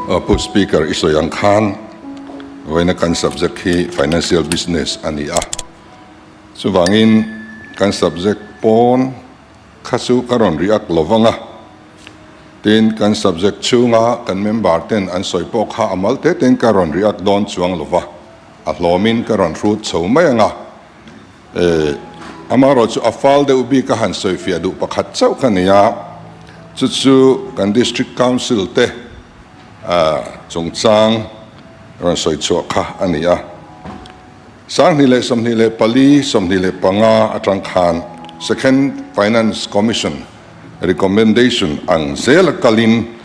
Pu Speaker, i sawi ang khan vawiina kan subject hi Financial Business a ni a. Chuvangin kan subject pawn kha chu ka rawn react lo vang a. Tin, kan subject chhunga kan member ten an sawi pawh kha a mal te tein ka rawn react dawn chuang lo va, a hlawmin ka rawn hrut chho mai ang a. Amaherawh chu a fal deuh bik a han sawifiah duh pakhat chauh ka nei a, chu chu kan District Council te chungchang rawn sawi chhuah kha a ni a. 2024, 25 atang khan Second Finance Commission recommendation ang zela kalin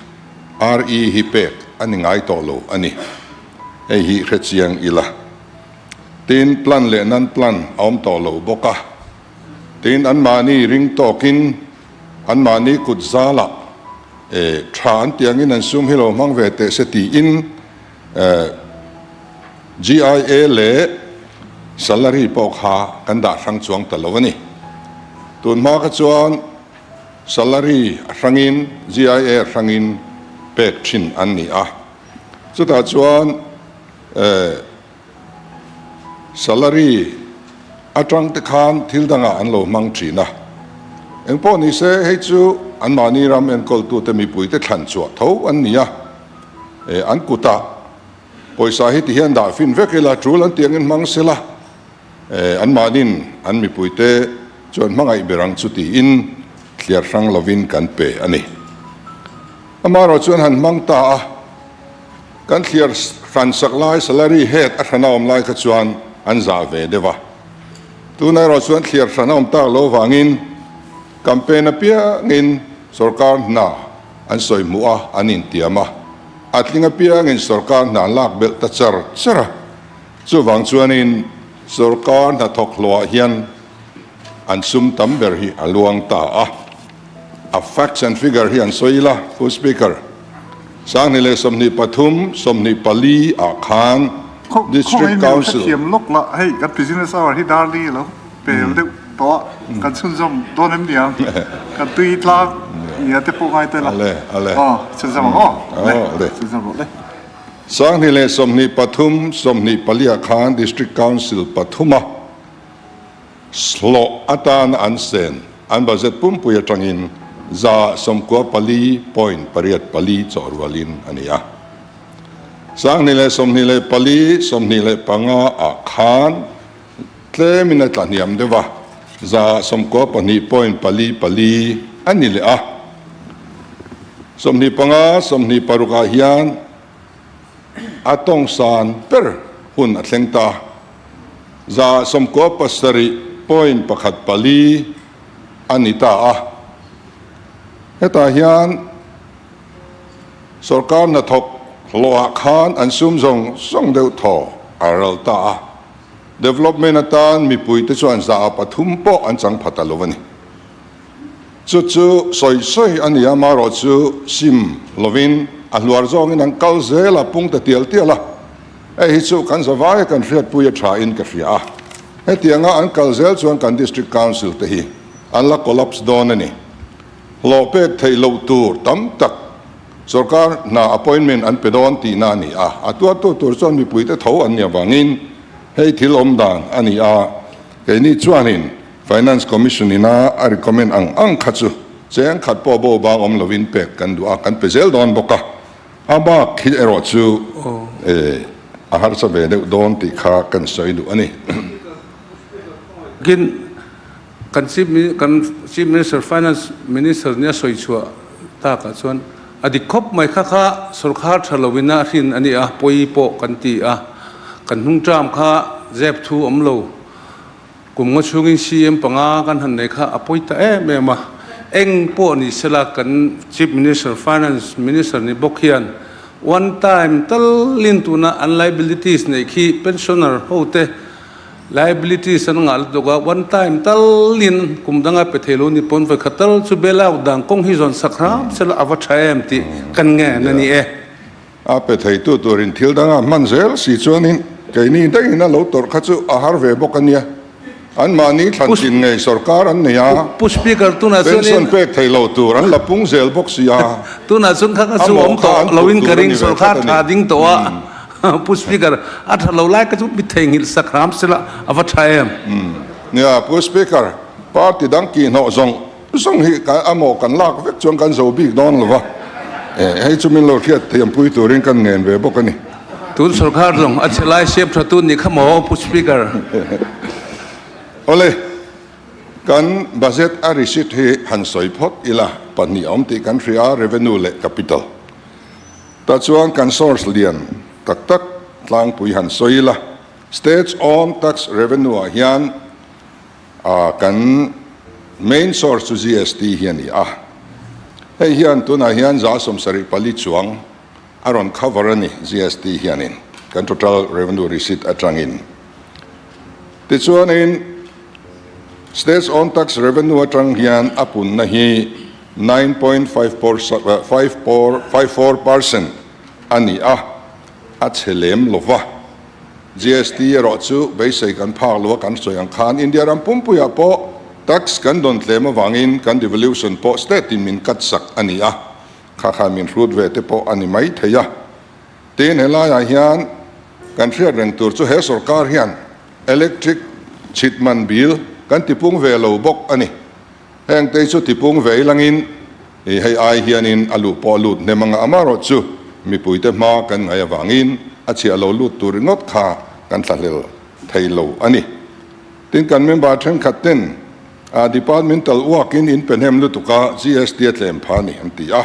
RE hi pek a ni ngai tawh lo a ni. Hei hi hrechiang ila. Tin, plan leh non plan a awm tawh lo bawk a. Tin, anmahni ring tawkin anmahni kut zalah tha an tih angin an sum hi lo hmang ve teh se tiin GIA leh salary pawh kha kan dah hrang chuang ta lo a ni. Tun hma kha chuan salary a hrangin GIA a hrangin pek thin an ni a. Chutah chuan Salary atang te khan thil dangah an lo hmang thin a. Engpawh ni se hei chu anmahni ram enkawltute mipuite thlan chhuah tho an ni a. An kutah pawisa hi ti hian dah fin vek ila tul an tih angin hmang sela anmahnin an mipuite chuan hmangaih ber ang chu tiin thliar hrang lovin kan pe a ni. Amaherawh chuan han hmang ta a. Kan thliar hran sak lai salary head a hran a awm lai kha chuan an zah ve deuh a. Tunah erawh chuan thliar hran a awm tak lo vangin campaign apiangin sorkar hna an sawi hmuh a, an intiam a. A tling apiangin sorkar hna an lak belh ta char char a. Chuvang chuanin sorkar hnathawk hlawhah hian an sum tam ber hi a luang ta a. A facts and figure hi an sawi ila, Pu Speaker. 2023, 24 ah khan District Council. Khawngaih hrethiam lawk la, hei kan business hour hi darli a lo pel deuh tawh a, kan chhunzawm dawn em niang, kan tui tlang nia te pawh ngai tel a, aw chhunzawm ang aw, le chhunzawm rawh le. 2023, 24 ah khan District Council pathuma Hlawh atana an sen an budget pumpui atangin 94.84 chawh rualin a ni a. 2024, 25 ah khan tlemin a tla hniam deuh a, 92.44 a ni leh a. 25, 26 ah hian a tawngsan ber hun a thleng ta. 97.14 a ni ta a. Hetah hian sorkar hnathawk hlawhah khan an sum zawng zawng deuh thaw a ral ta a. Development atan mipuite chuan 3% pawh an chang pha ta lo a ni. Chu chu sawi sawi a ni a, marawh chu sim lovin a hluar zawngin an kal zel a, pung ta tial tial a. Hei hi chu kan zavaia kan hriatpui a tha in ka hria a, hetianga an kal zel chuan kan District Council te hi an la collapse dawn a ni. Hlawh pek theih loh tur tam tak sorkar hna appointment an pe dawn tihna a ni a, a tuartu tur chuan mipuite tho an ni avangin hei thil awm dan a ni a, keini chuanin Finance Commission ina a recommend ang ang kha chu cheng khat pawh bo bang awm lovin pek kan duh a, kan pe zel dawn bawk a. A bak hi erawh chu a harsa ve deuh dawn tih kha kan sawi duh a ni. Kin kan Chief kan Chief Minister Finance Minister nia sawi chhuah takah chuan a dik khawp mai kha kha sawrkhar tha lovin a hrin a ni a, pawi pawh kan ti a, kan hnung term kha zep thu awm lo. Kum nga chhungin CM panga kan han nei kha a pawi ta em em a, eng pawh ni sela kan Chief Minister, Finance Minister ni bawk hian one time talin tuna an liabilities neih khi pensioner ho te liabilities an ngah lutuk a, one time talin kum danga pe thei lo ni pawn vawikhat tal chu bail out dan kawng hi zawn sak hram sela a va tha em tih kan ngen a ni e. A pe theitu turin thil danga hman zel si chuanin keini daihina lo tawrh kha chu a har ve bawk a nia. Anmahni thlan chin ngei sorkar an nei a, Pu Speaker, tunah chuanin. Pension pek thei lo tur an la pung zel bawk si a, Tunah chuan kha kha a chu mawh awm kha tawh an phurh loin ka tur a ring ni ve sorkar tlat a ni. tha ding tawh a, Pu Speaker, a tha lo lai kha chu mi theihnghilh sak hram sela a va tha em? Nia, Pu Speaker, party dang kihhnawh zawng zawng hi a mawh kan lak vek chuan kan zo bik dawn lo va, hei chu min lo hriat thiampui turin kan ngen ve bawk a ni. Tun sorkar zawng a chhe lai siam tha tun ni kha maw Pu Speaker? Awle, kan budget a receipt hi han sawi phawt ila, pahnih a awm tih kan hria a, revenue leh capital. Tah chuan kan source lian tak tak tlangpui han sawi ila, state's own tax revenue ah hian kan main source chu GST hi a ni a. Hei hian tunah hian 74 chuang A rawn cover a ni GST hianin kan total revenue receipt atangin. Tichuanin State's own tax revenue atang hian a punna hi 9.54 percent a ni a, a chhe lem lo va. GST erawh chu beisei kan phak lo a, kan sawi ang khan India ram pumpuiah pawh tax kan dawn tlem avangin kan devolution pawh state in min cut sak a ni a. Kha khan min hrut ve te pawh a ni mai thei a. Tin, helaiah hian kan hriat reng tur chu he sorkar hian electric chhit man bil kan tipung ve lo bawk a ni. Heng te chu tipung ve ilangin i hei ai hianin a luh pawh a lut hnem anga amarawh chu mipuite hma kan ngaih avangin a chhiah lo lut tur ringawt kha kan thlahlel thei lo a ni. Tin, kan member thenkhat ten A departmental work in in pe hnem lutuk a, GST a tlem pha a ni an ti a.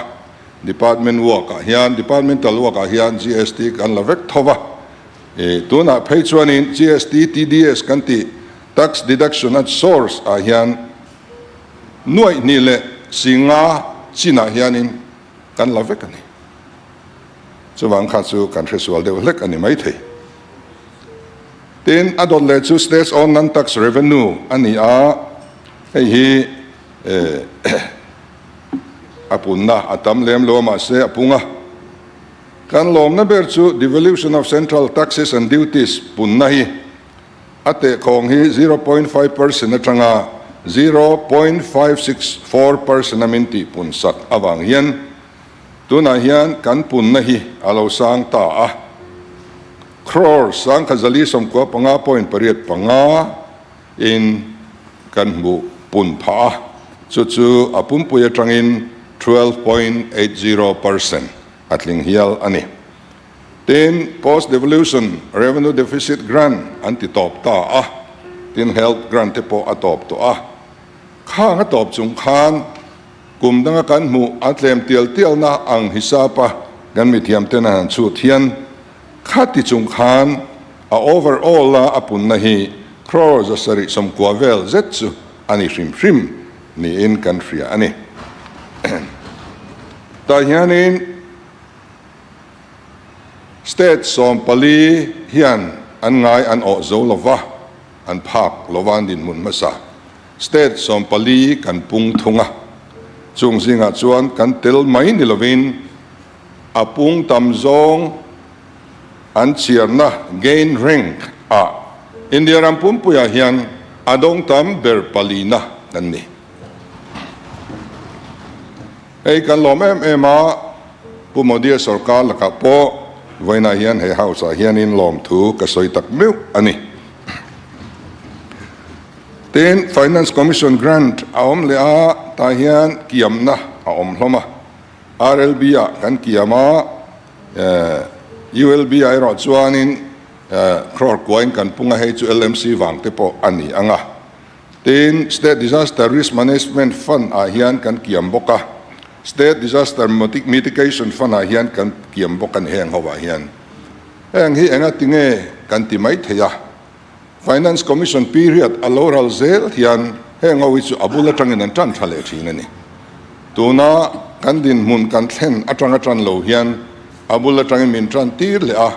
Department work ah hian, departmental work ah hian GST kan la vek tho va. I tunah phei chuanin GST TDS kan tih Tax Deduction at Source ah hian nuaih hnih leh singa chinah hianin kan la vek a ni. Chuvang kha chu kan hresual deuh hlek a ni maithei. Tin, a dawt leh chu States own non-tax revenue a ni a, hei hi a punna a tam lem lo a mahse a pung a. Kan lawmna ber chu devolution of central taxes and duties punna hi a tehkhawng hi 0.5% atanga 0.564 percent a min tihpun sak avang hian Tunah hian kan punna hi a lo sang ta a, crore 1095.85 in kan hmuh pun phah a, chu chu a pumpui atangin 12.80 percent a tling hial a ni. Tin, post-devolution revenue deficit grant an ti tawp ta a, tin health grant te pawh a tawp tawh a, khang a tawp chung khan, Kum danga kan hmuh a tlem tial tialna ang hisapa kan mithiamten an han chhut hian khati chung khan a overall a a punna hi crore 790 vel zet chu a ni hrim hrim niin kan hria a ni. Tah hianin state 14 hian an ngai an awh zo lova, an phak lova an dinhmun hmasa. State 14 kan pung thung a, chung zingah chuan kan tel mai ni lovin a pung tam zawng an chhiarna, gain rank, ah India ram pumpuiah hian a dawng tam ber palina kan ni. Hei kan lawm em em a, Pu Modi-a sorkar lakah pawh vawiinah hian he House-ah hianin lawmthu ka sawi tak meuh a ni. Tin, Finance Commission grant a awm leh a, tah hian kiamna a awm hlawm a. RLB ah kan kiam a, ULB ah erawh chuanin crore kuain kan pung a, hei chu LMC vang te pawh a ni ang a. Tin, State Disaster Risk Management Fund ah hian kan kiam bawk a, State Disaster Mitigation Fund ah hian kan kiam bawk a ni heng ho ah hian. Heng hi enga tinge kan ti mai thei a. Finance Commission period a lo ral zel hian heng ho hi chu a bul atangin an tan tha leh thin a ni. Tuna kan dinhmun kan thlen atanga tan lo hian a bul atangin min tan tir leh a,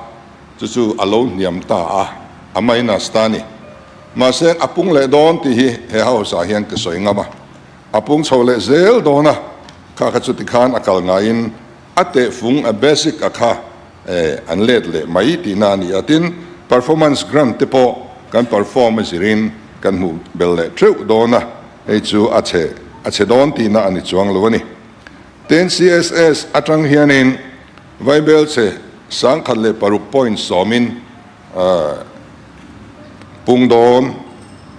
chu chu a lo hniam ta a, a minus ta a ni. Mahse a pung leh dawn tih hi he house ah hian ka sawi ngam a, a pung chho leh zel dawn a, kha kha chuti khan a kal ngaiin A tehfung, a basic a kha an let leh mai tihna a ni a. Tin, performance grant te pawh kan perform a zirin kan hmuh bel leh teuh dawn a, hei chu a chhe a chhe dawn tihna a ni chuang lo a ni. Tin, CSS atang hianin Vaibelchhe 1006 point sawmin pung dawn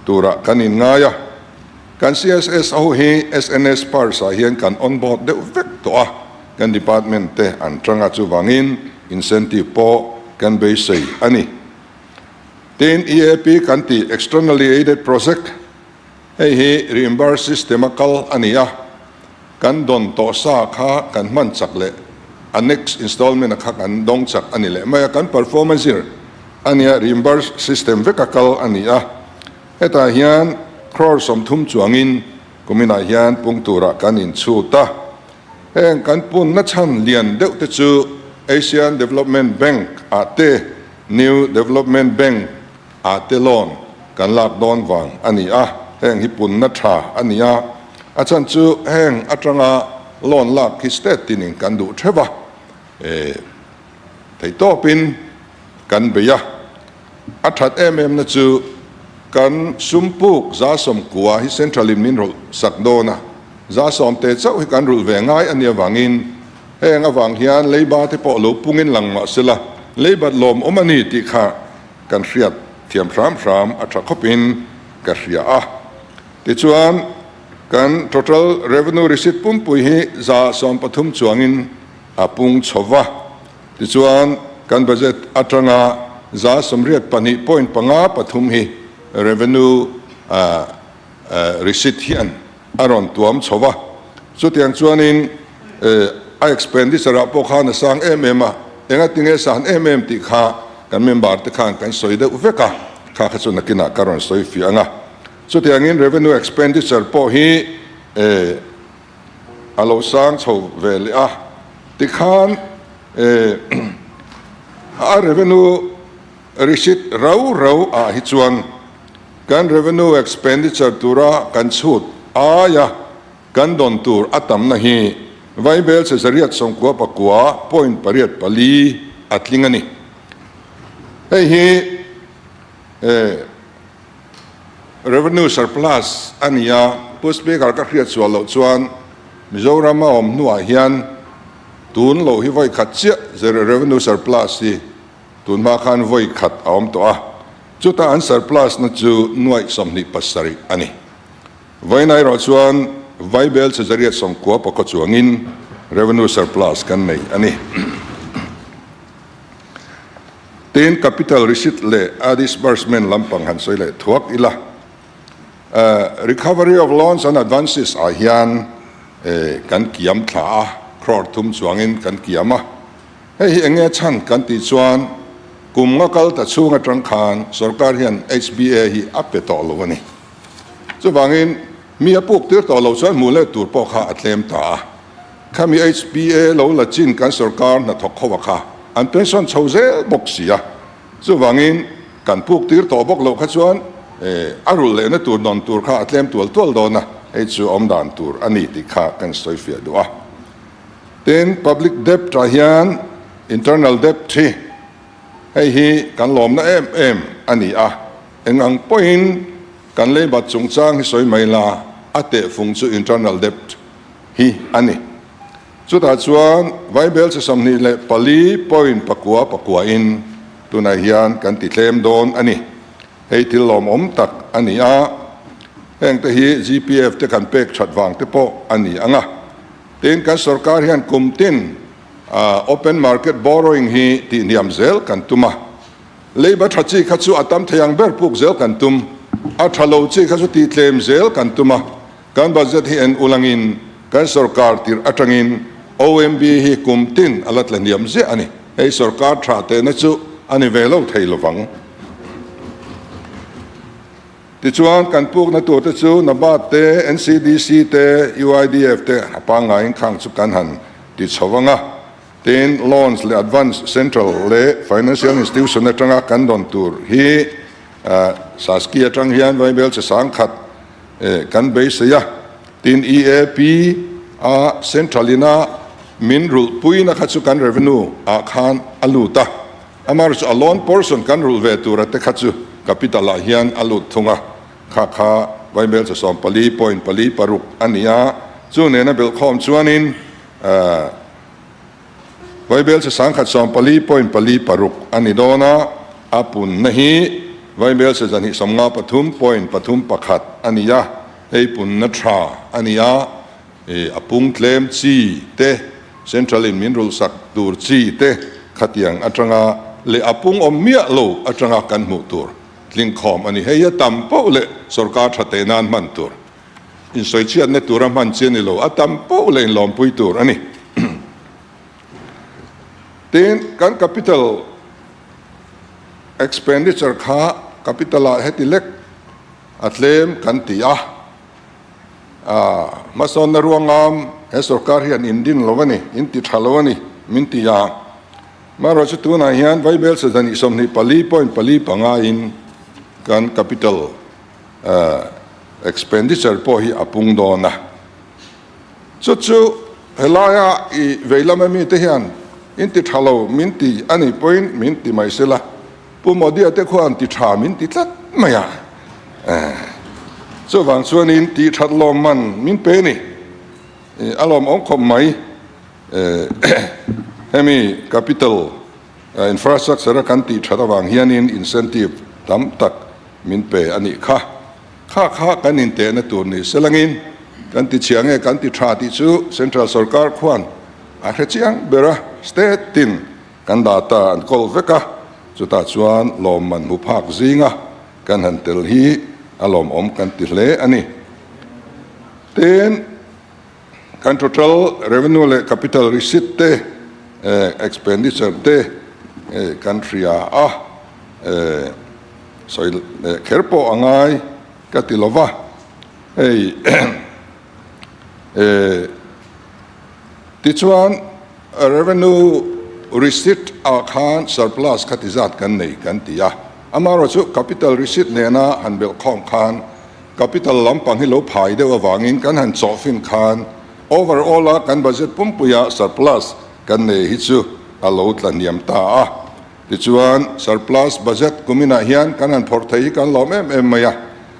turah kan inngai a. Kan CSS ho hi SNS Purse ah hian kan on board deuh vek tawh a, kan department te an tang a, chuvangin incentive pawh kan beisei a ni. Tin, EAP kan tih Externally Aided Project hei hi reimburse system a kal a ni a, kan dawn tawh sa kha kan hman chak leh a next installment a kha kan dawng chak a ni leh mai a, kan performance zir a nia, reimburse system vek a kal a ni a. Hetah hian crore 30 chuangin kuminah hian pung turah kan inchhut a. Heng kan punna chhan lian deuh te chu Asian Development Bank ah te, New Development Bank ah te loan kan lak dawn vang a ni a. Heng hi punna tha a ni a. A chhan chu heng atanga loan lak hi state tinin kan duh theuh a. Theihtawpin kan bei a. A that em em na chu kan sum puk 190 hi Central in min rawlh sak dawn a, 100 te chauh hi kan rulh ve ngai a nih avangin heng avang hian leiba te pawh lo pungin lang mah sela leibat lawmawm a ni tih kha kan hriat thiam hram hram a tha khawpin ka hria a. Tichuan kan total revenue receipt pumpui hi 130 chuangin a pung chho va. Tichuan, kan budget atanga 82 point 53 hi revenue receipt hian a rawn tuam chho va. Chutiang chuanin a expenditure ah pawh khan a sang em em a, engatinge san em em tih kha kan member te khan kan sawi deuh vek a, kha kha chu nakinah ka rawn sawi fiah ang a. Chutiangin revenue expenditure pawh hi A lo sang chho ve leh a, tikhan a revenue receipt rau rau ah hi chuan kan revenue expenditure tura kan chhut aia kan dawn tur a tamna hi Vaibel che 899 point 84 a tling a ni. Hei hi Revenue surplus a ni a, Pu Speaker ka hriat sual loh chuan Mizoram a awm hnuah hian tun loh hi vawi khat chiah revenue surplus hi tun hma khan vawi khat a awm tawh a, chuta an surplus na chu nuaih 27 a ni. Vawiin erawh chuan Vaibel che 894 chuangin revenue surplus kan nei a ni. Tin, capital receipt leh a disbursement lampang han sawi leh thuak ila. Recovery of loans and advances ah hian kan kiam thla a, crore thum chuangin kan kiam a. Hei hi enge chhan kan tih chuan kum nga kal ta chhung atang khan sorkar hian HBA hi a pe tawh lo a ni. Chuvangin mi a puk tir tawh lo chuan hmuh let tur pawh kha a tlem ta a. Khami HPA lo la chin kan sorkar hnathawk ho a kha an pension chho zel bawk si a, chuvangin kan puk tir tawh bawk loh kha chuan a rulh lehna tur nawn tur kha a tlem tual tual dawn a, hei chu awm dan tur a ni tih kha kan sawi fiah duh a. Tin, public debt ah hian internal debt hi hei hi kan lawmna em em a ni a, eng ang pawhin kan leibat chungchang hi sawi mai la, a tehfung chu internal debt hi a ni. Chutah chuan Vaibel chi 24 point pakua pakuain tunah hian kan ti tlem dawn a ni. Hei thil lawmawm tak a ni a, hengte hi GPF te kan pek that vang te pawh a ni ang a. Tin, kan sorkar hian kum tin open market borrowing hi tihniam zel kan tum a. Leiba tha chi kha chu a tam thei ang ber puk zel kan tum, a tha lo chi kha chu tihtlem zel kan tum a. Kan budget hi en ulangin kan sorkar tirh atangin OMB hi kum tin a la tla hniam ziah a ni. Hei sorkar tha tehna chu a ni ve lo thei lovang. Tichuan kan pukna tur te chu NABARD te, NCDC te, UIDF te a pangngaiin khang chu kan han ti chho vang a. Tin, loans leh advance central leh financial institution atanga kan dawn tur hi Saski atang hian Vaibel che 1000 Kan beisei a, tin EAP a central ina min rulh puina kha chu kan revenue ah khan a lut a, amaherawhchu a loan portion kan rulh ve tura te kha chu capital ah hian a lut thung a. Kha kha Vaibelchhe 14 point 4 6 a ni a, chu nena belhkhawm chuanin Vaibelchhe 1014 point 4 6 a ni dawn a, a punna hi Vaibelchhe 253 point 3 1 a ni a, hei punna tha a ni a, a pung tlem chi te, Central in min rulhsak tur chi te khatiang atanga leh a pung awm miah lo atanga kan hmuh tur Tlingkhawm a ni. Hei a tam poh leh sorkar tha teh nan hman tur, insawichhiatna tura hman chi a ni lo, a tam poh leh inlawmpui tur a ni. Tin, kan capital expenditure kha capital ah heti lek a tlem kan ti a, hmasawnna ruangam he sorkar hian indin lo a ni, inti tha lo a ni min ti a. Marawh chu tunah hian Vaibel sazani 24 point 4 5 in kan capital expenditure pawh hi a pung dawn a. Chu chu helaia i veilam ami te hian in ti tha lo min ti a nih pawhin min ti mai sela, Pu Modi-a te khuan ti tha min ti tlat mai a. Chuvang chuanin tih that lawmman min pe ni. A lawmawm khawp mai. Hemi capital infrastructure a kan tih that avang hianin incentive tam tak min pe a nih kha. Kha kha kan intehna tur ni selangin kan ti chhia nge kan ti tha tih chu central sorkar khuan a hre chiang ber a, state tin kan data an kawl vek a, chutah chuan lawmman hmu phak zinga kan han tel hi a lawmawm kan ti hle a ni. Tin. Kan total revenue leh capital receipt te, expenditure te kan hria a, sawi leh kher pawh a ngai ka ti lo va. Hei tichuan revenue receipt ah khan surplus kha ti zat kan nei kan ti a, amaherawhchu capital receipt nena han belhkhawm khan Capital lampang hi lo phai deuh avangin kan han chawhfin khan overall a kan budget pumpuia surplus kan nei hi chu a lo tla hniam ta a. Tichuan surplus budget kuminah hian kan han phawrh thei hi kan lawm em em mai a,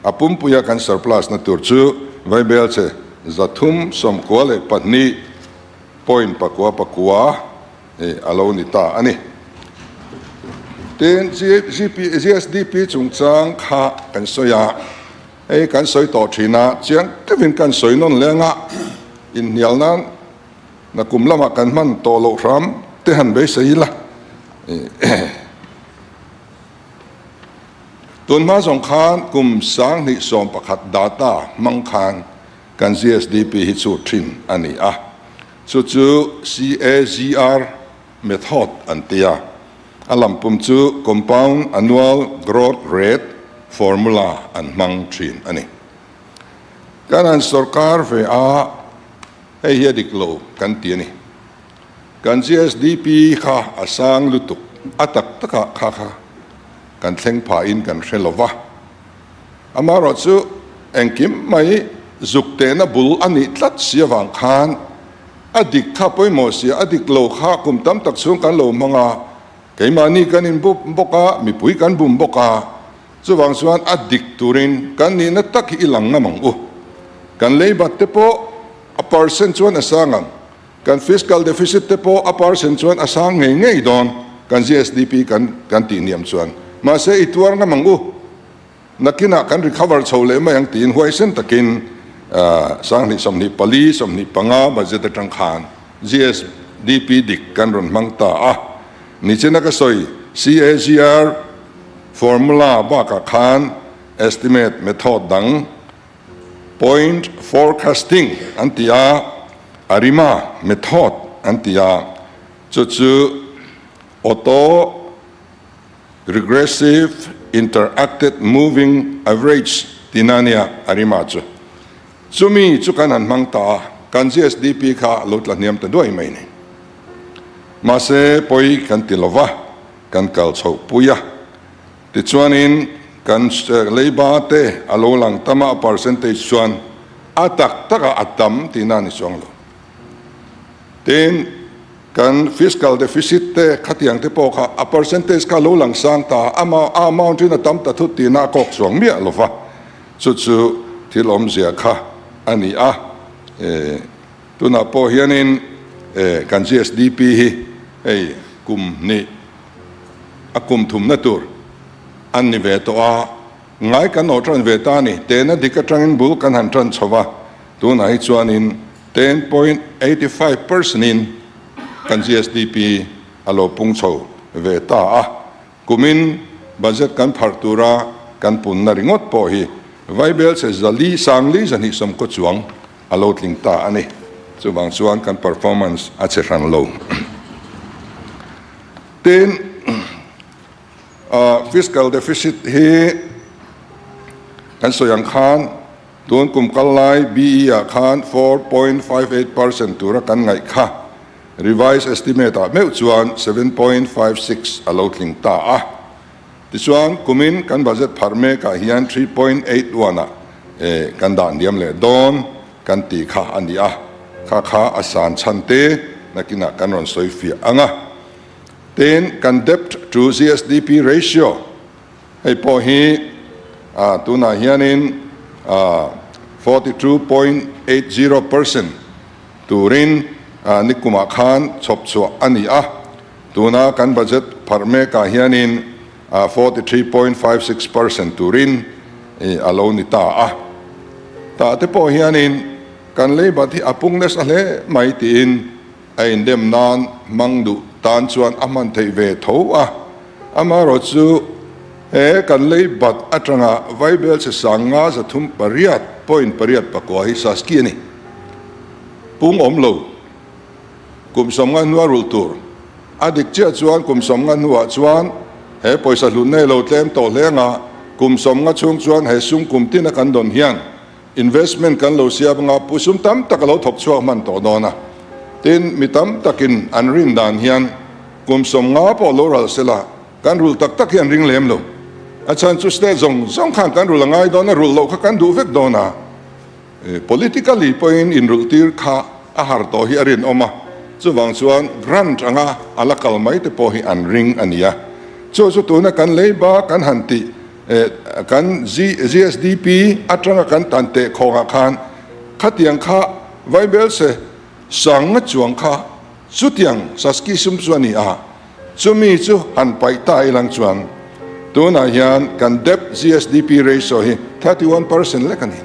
a pumpuia kan surplus na tur chu Vaibelchhe 392 point 9 9 a lo ni ta a ni. Tin, GSDP chungchang kha kan sawi a, hei kan sawi tawh thin a, chiang deuhin kan sawi nawn leng a, inhnial nan nakum lamah kan hman tawh loh hram te han beisei ila. Tun hma zawng khan kum 2011 data hmang khan kan GSDP hi chu thin a ni a. Chu chu CAGR method an ti a, a lampum chu Compound Annual Growth Rate formula an hmang thin a ni. Kan han sorkar ve a, hei hi a dik lo kan ti a ni. Kan GSDP kha a sang lutuk, a tak takah kha kha kan thleng phahin kan hre lo va. Amaherawh chu engkim mai zuk tehna bul a nih tlat si avang khan a dik kha pawimawh sia, a dik lo kha kum tam tak chhung kan lo hmang a, keimahni kan inbum bawk a, mipui kan bum bawk a, chuvang chuan a dik turin kan nihna tak hi i lang ngam ang u. Kan leibat te pawh a percent chuan a sang ang, kan fiscal deficit te pawh a percent chuan a sang ngei ngei dawn kan GSDP kan kan tihniam chuan. Mahse i tuar ngam ang u. Nakinah kan recover chho leh mai ang tiin huaisen takin 2024, 25 budget atang khan GSDP dik kan rawn hmang ta a. Nichina ka sawi CAGR formula bakah khan estimate method dang point forecasting an ti a, ARIMA method an ti a, chu chu auto Regressive Interacted Moving Average tihna a nia a rima chu. Chumi chu kan han hmang ta a, kan GSDP kha a lo tla hniam ta duai mai ni. Mahse pawi kan ti lova, kan kal chhoh pui a. Tichuanin kan leiba te a lo lang tam a, a percentage chuan a tak takah a tam tihna a ni chuang lo. Tin, kan fiscal deficit te khatiang te pawh kha a percentage kha lo lang sang ta a, a amount in a tam ta thut tihna a kawk chuang miah lo va. Chu chu thil awmzia kha a ni a. Tunah pawh hianin kan GSDP hi hei kum hnih a kum thumna tur an ni ve tawh a, ngai kan awh tan ve ta a ni. Tehna dik atangin bul kan han tan chho va, tunah hi chuanin 10.85 percent in kan GSDP a lo pung chho ve ta a. Kumin budget kan pharh tura kan punna ringawt pawh hi Vaibelchhe zali sangli zahnih sawmkaw chuang a lo tling ta a ni. Chuvang chuan kan performance a che hran lo. Tin, fiscal deficit hi kan sawi ang khan tun kum kal lai BE ah khan 4.58 percent tura kan ngaih kha revised estimate ah meuh chuan 7.56 a lo tling ta a. Tichuan, kumin kan budget pharh mekah hian 3.81 ah kan dah hniam leh dawn kan tih kha a ni a, kha kha a san chhan te nakinah kan rawn sawi fiah ang a. Tin, kan debt to GSDP ratio hei pawh hi tunah hianin 42.80 percent turin nikumah khan chhawp chhuah a ni a. Tuna kan budget pharh mekah hianin 43.56 percent turin a lo ni ta a. Tah te pawh hianin kan leibat hi a pung nasa hle mai tiin a indem nan hmang duh tan chuan a hman theih ve tho a. Amaherawh chu he kan leibat atanga Vaibelchhe sanga 308 point pariat pakua hi Saski a ni. Pung awm lo. Kum 50 hnua rulh tur. A dik chiah chuan kum 50 hnuah chuan he pawisa hlut nei lo tlem tawh hle anga kum 50 chhung chuan he sum kum tina kan dawn hian investment kan lo siam anga pu sum tam tak a lo thawk chhuak hman tawh dawn a. Tin, mi tam takin an rin dan hian kum 50 pawh lo ral sela kan rulh tak tak hi an ring lem lo. A chhan chu state zawng zawng khan kan rulh a ngai dawn a, rulh loh kha kan duh vek dawn a. Politically pawhin inrulhtir kha a har tawh hi a rinawm a, chuvang chuan grant anga a la kal mai te pawh hi an ring a nia. Chu chu tuna kan leiba kan han tih kan GSDP atanga kan tan teh khawngah khan khatiang kha Vaibelse sanga chuang kha chutiang Saski sum chu a ni a. Chumi chu han paih ta ilang chuan tunah hian kan debt GSDP ratio hi 31% lek a ni.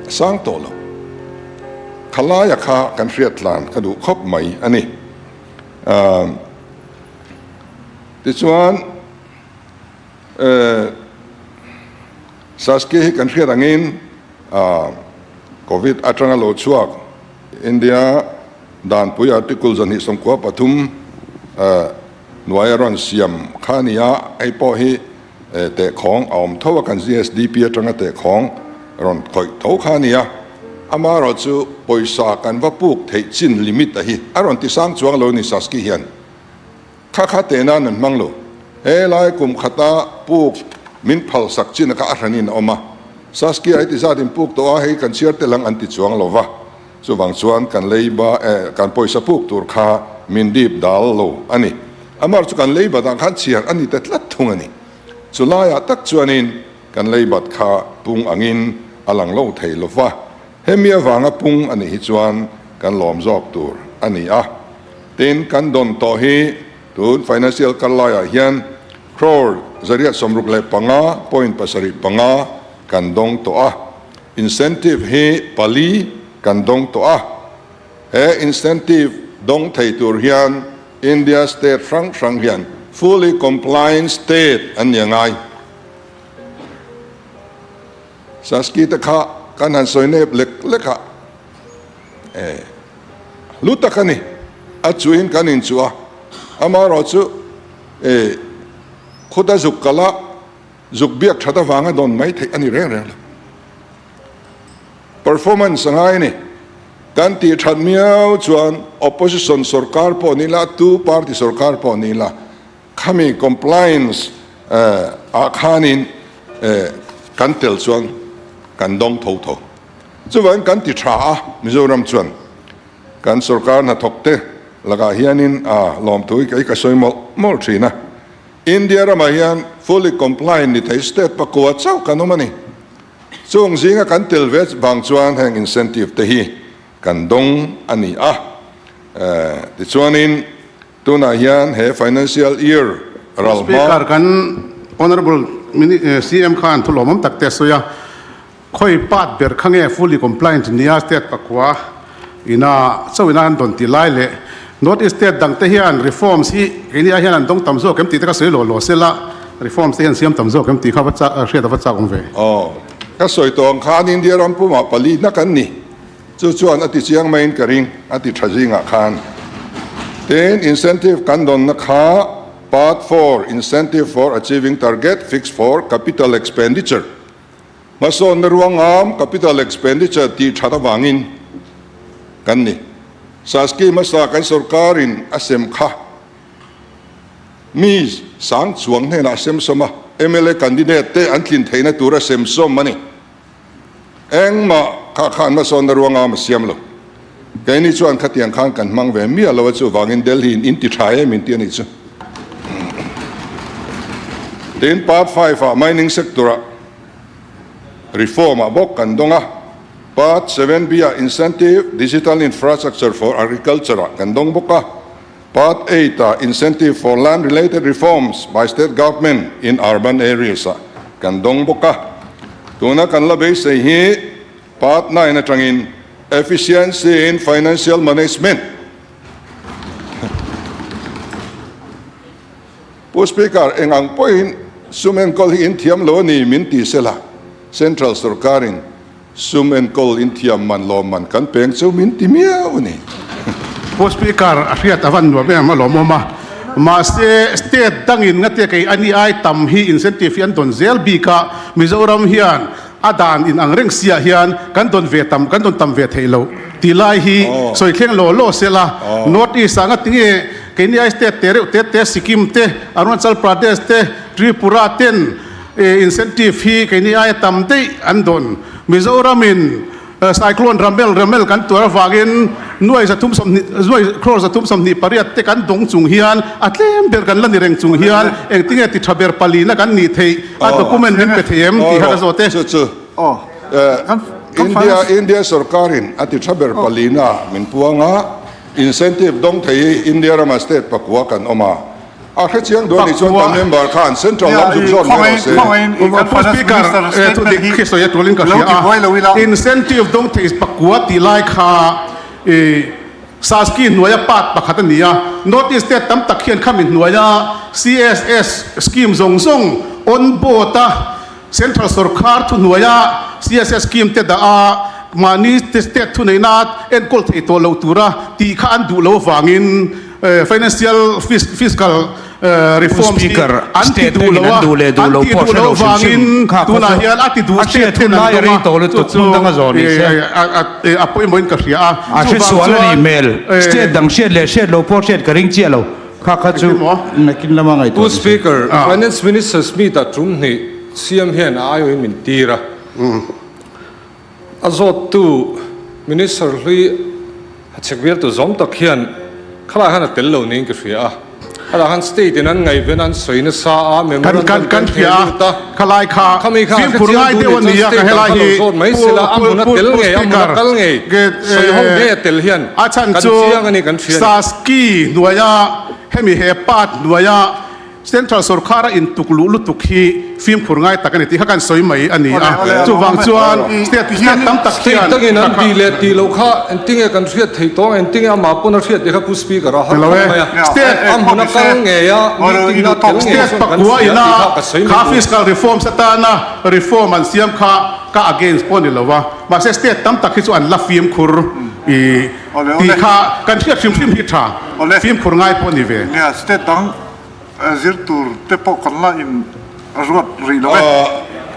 A sang tawh lo. Khalaia kha kan hriat tlan ka duh khawp mai a ni. Tichuan Saski hi kan hriat angin Covid atanga lo chhuak India Danpui Article 293 hnuaia rawn siam kha a ni a, hei pawh hi tehkhawng a awm tho a, kan GSDP atanga tehkhawng rawn khawih tho kha a ni a, amaherawh chu pawisa kan va puk theih chin limit a hi a rawn ti sang chuang lo ni Saski hian kha kha teh nan an hmang lo, he lai kum khata puk min phal sak chin kha a hranin a awm a, Saski a heti zat in puk tawh a, hei kan chhiar tel ang an ti chuang lo va. Chuvang chuan kan leiba eh kan pawisa puk tur kha min dip dal lo a ni. Amar chu kan leibat ah khan chhiar a ni ta tlat thung a ni. Chu laiah tak chuanin kan leibat kha pung angin a lang lo thei lo va. Hemi avanga pung a nih hi chuan kan lawm zawk tur a ni a. Tin, kan dawn tawh hi tun financial kal laiah hian crore 165 point 75 kan dawng tawh a. Incentive hi pali kan dawng tawh a, he incentive dawng thei tur hian India state hrang hrang hian fully compliant state an ni a ngai. Saski te kha kan han sawi nep lek lek a, e hlu tak a ni, a chuhin kan inchuh a, amaherawhchu e khuta zuk kal a, Zuk biak that avanga dawn mai theih a ni reng reng lo. Performance a ngai a ni. Kan tih that miau chuan opposition sorkar pawh ni la, tu party sorkar pawh ni la, khami compliance ah khanin kan tel chuan kan dawng tho tho. Chuvangin kan ti tha a Mizoram chuan kan sorkar hnathawk te lakah hianin lawmthu hi kei ka sawi mawlh mawlh thin a. India ramah hian fully compliant ni thei state pakua chauh kan awm a ni. Chung zinga kan tel ve vang chuan heng incentive te hi kan dawng a ni a. Tichuanin tunah hian he financial year ral hma. Speaker, kan Honourable CM khan thu lawmawm tak te a sawi a. Khawi part ber kha nge fully compliant nia state pakua ina chauh ina an dawn tih lai leh North East state dang te hian reforms hi keini ai hian an dawng tam zawk em tih te ka sawi lo lo sela reforms te hian siam tam zawk em tih kha va chak hriat a va chak awm ve. Aw, ka sawi tawh ang khan India ram pumah palihna kan ni. Chu chuan a ti chiang maiin ka ring, a ti tha zingah khan. Tin, incentive kan dawnna kha Part 4, Incentive for Achieving Target Fixed for Capital Expenditure, Hmasawnna ruangam, capital expenditure, tih that avangin kan ni. Saski hmasa kan sorkarin a sem kha mi sang chuang hnenah a sem sawm a, mla candidate te an tlin theihna tur a sem sawm a ni. Engmah kha khan hmasawnna ruangam a siam lo. Keini chuan khatiang khan kan hmang ve miah lo a, chuvangin Delhi in in ti tha em in ti a nih chu. Tin, Part 5 ah mining sector ah reform ah bawk kan dawng a, Part 7B ah incentive digital infrastructure for agriculture ah kan dawng bawk a, Part 8 ah incentive for land related reforms by state government in urban areas ah kan dawng bawk a. Tuna kan la beisei hi Part 9 atangin Efficiency in Financial Management. Pu Speaker, eng ang pawhin sum enkawl hi in thiam lo a ni min ti sela, Central sorkarin sum enkawl in thiam man lawm man kan peng chu min ti miau a ni. Pu Speaker, a hriat a van nuam em a lawmawm a, mahse state dangin ngatia kei ani ai tam hi incentive hi an dawn zel bik a, Mizoram hian A dan in ang reng siah hian kan dawn ve tam kan dawn tam ve theih loh tih lai hi sawi thleng law law se la. North East ah ngatinge keini ai state te reuh te te Sikkim te, Arunachal Pradesh te, Tripura ten incentive hi keini aia tam daih an dawn. Mizoram in Cyclone Ramel Ramel kan tuar avangin nuai 320 nuai crore 328 te kan dawng chung hian a tlem ber kan la ni reng chung hian engtinge ti tha ber palina kan nih theih a document min pe thei em tih kha ka zawt e. Chu chu India India sorkarin a ti tha ber palina min puang a, incentive dawng thei hi India rama state pakua kan awm a. A hre chiang duh a nih chuan kan member khan central lam zuk zawt mai rawh se. Pu Speaker, thu dik khi sawi a tulin ka hria a, incentive dawng thei pakua tih lai kha Saski hnuaia part pakhat a ni a, North East state tam tak hian khami hnuaia CSS scheme zawng zawng on board a Central sorkar thuhnuaia CSS scheme te dah a mahni state thuneihna enkawl thei tawh loh tura tih kha an duh lo avangin Financial fiscal reforms hi an ti duh lo a, an tih duh loh vangin tunah hian a ti duh state ten an dawng a, chu chu a pawimawhin ka hria a, chuvang chuan State dang hriat leh hriat lo pawh hriat ka ring chiah lo, kha kha chu nakin lama ngaihtuah Pu Speaker, Finance Minister Smith-a tum hnih siam hian a aiawhin min tir a. A zawttu Minister hlui hachhek vialtu zawm tak hian khalai khan a tel lo niin ka hria a, khalai khan state in an ngaihven a, an sawi nasa a, memorandum te an theh lut a, khami kha a hrechiang duh nih chuan state dang kha lo zawt mai sela, a hmun a tel ngei, a hmun a kal ngei, sawi ho ngei a tel hian kan chiang a ni kan hria a ni. Saski hnuaia hemi he part hnuaia Central sorkar a intuk luh lutuk hi fimkhur ngai tak a ni tih kha kan sawi mai a ni a, chuvang chuan state state tam tak hian State dangin an tih leh tih loh kha engtinge kan hriat theih tawh ang, engtinge amah pawn a hriat tih kha Pu Speaker a har khawp mai a, State a hmun a kal ngei a, meeting na tel ngei State chuan kan pakua hria ina tih kha ka sawi mai kha duh. fiscal reforms atana reform an siam kha ka against pawh a ni lo a, mahse state tam tak hi chu an la fimkhur i Tih kha kan hriat hrim hrim hi tha, fimkhur ngai pawh a ni ve. Nia, state dang zir tur te pawh kan la in ruat rih lo e.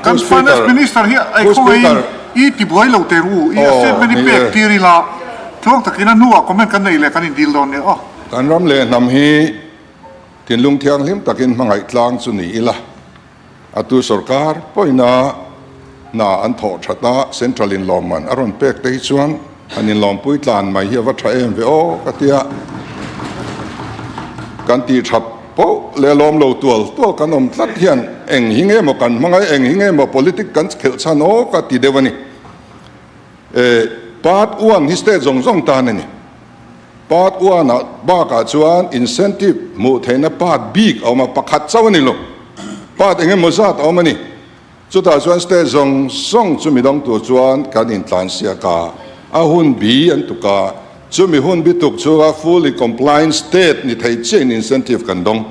Kan Finance Minister hi ei khawngaihin i ti buai lo teh ru, i a statement hi pek tir ila tluang takin a hnuah comment kan nei leh kan in dil dawn nia aw. Kan ram leh hnam hi thinlung thianghlim takin hmangaih tlang chu ni ila. A tu sorkar pawhina hna an thawh that a, Central in lawmman a rawn pek te hi chuan han inlawmpui tlan mai hi a va tha em ve aw ka tia. Kan tih that poh leh lawm lo tual tual kan awm tlat hian. eng hi nge maw kan hmang a, eng hi nge maw politic kan khelh chhan aw ka ti deuh a ni. Part one hi state zawng zawng tan a ni. Part one ah bakah chuan incentive hmuh theihna part bik a awm a, pakhat chauh a ni lo. Part eng emaw zat a awm a ni. Chutah chuan state zawng zawng chu midang tur chuan kan intlansiak a, a hun bi an tuk a, chumi hun bi tuk chhunga fully compliant state ni thei chiahin incentive kan dawng.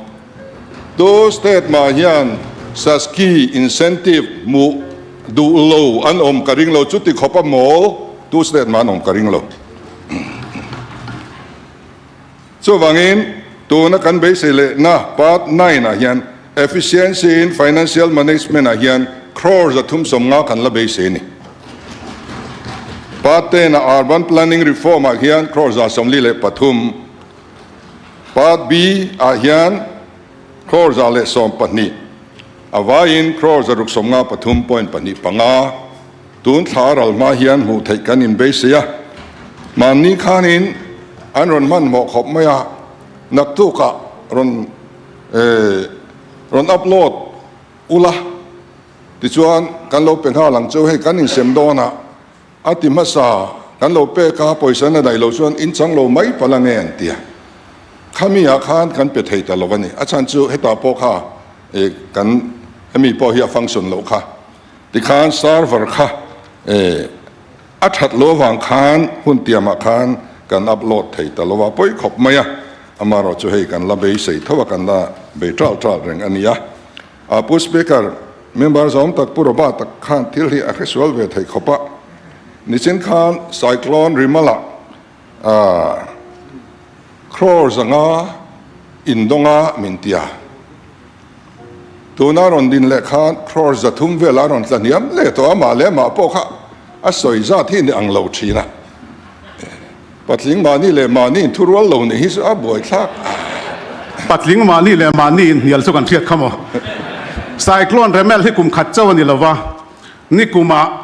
Tu state mah hian SASCI incentive hmuh duh lo an awm ka ring lo, chuti khawp a mawl tu state mah an awm ka ring lo. Chuvangin, tuna kan beisei lehna part nine ah hian Efficiency in Financial Management ah hian crore 350 kan la beisei a ni. Part ten ah Urban Planning Reform ah hian crore 143, Part B ah hian crore 112, a vaiin crore 693 point pahnih panga. Tun thla ral hma hian hmuh theih kan inbeisei a, mahni khanin an rawn hmanhmawh khawp mai a, naktukah rawn rawn upload ula tichuan kan lo pe nghal ang chu, hei kan insem dawn a, a ti hmasa kan lo pek a, pawisa na daih lo chuan in chang lo mai palh ange an ti a, khami ah khan kan pe thei ta lo a ni, a chhan chu hetah pawh kha kan hemi pawh hi a function loh kha. Tikhan server kha a that lo avang khan hun tiamah khan kan upload thei ta lo a, pawi khawp mai a, amaherawh chu hei kan la beisei tho a, kan la bei ṭal ṭal reng a ni a. A Pu Speaker, member zawm tak Pu Robert tak khan thil hi a hresual ve thei khawp a, nichin khan Cyclone Rimala Crore zanga indawnga min ti a. Tuna rawn din leh khan crore 300 vela rawn tla hniam leh tawh a, mah leh mah pawh kha a sawi zat hi ni ang lo thin a. Patling mahni leh mahni inthurual lo nih hi chu a buaithlak. Patling mahni leh mahni inhnial chu kan hriat kha maw? Cyclone Remal hi kum khat chauh a ni lova, nikumah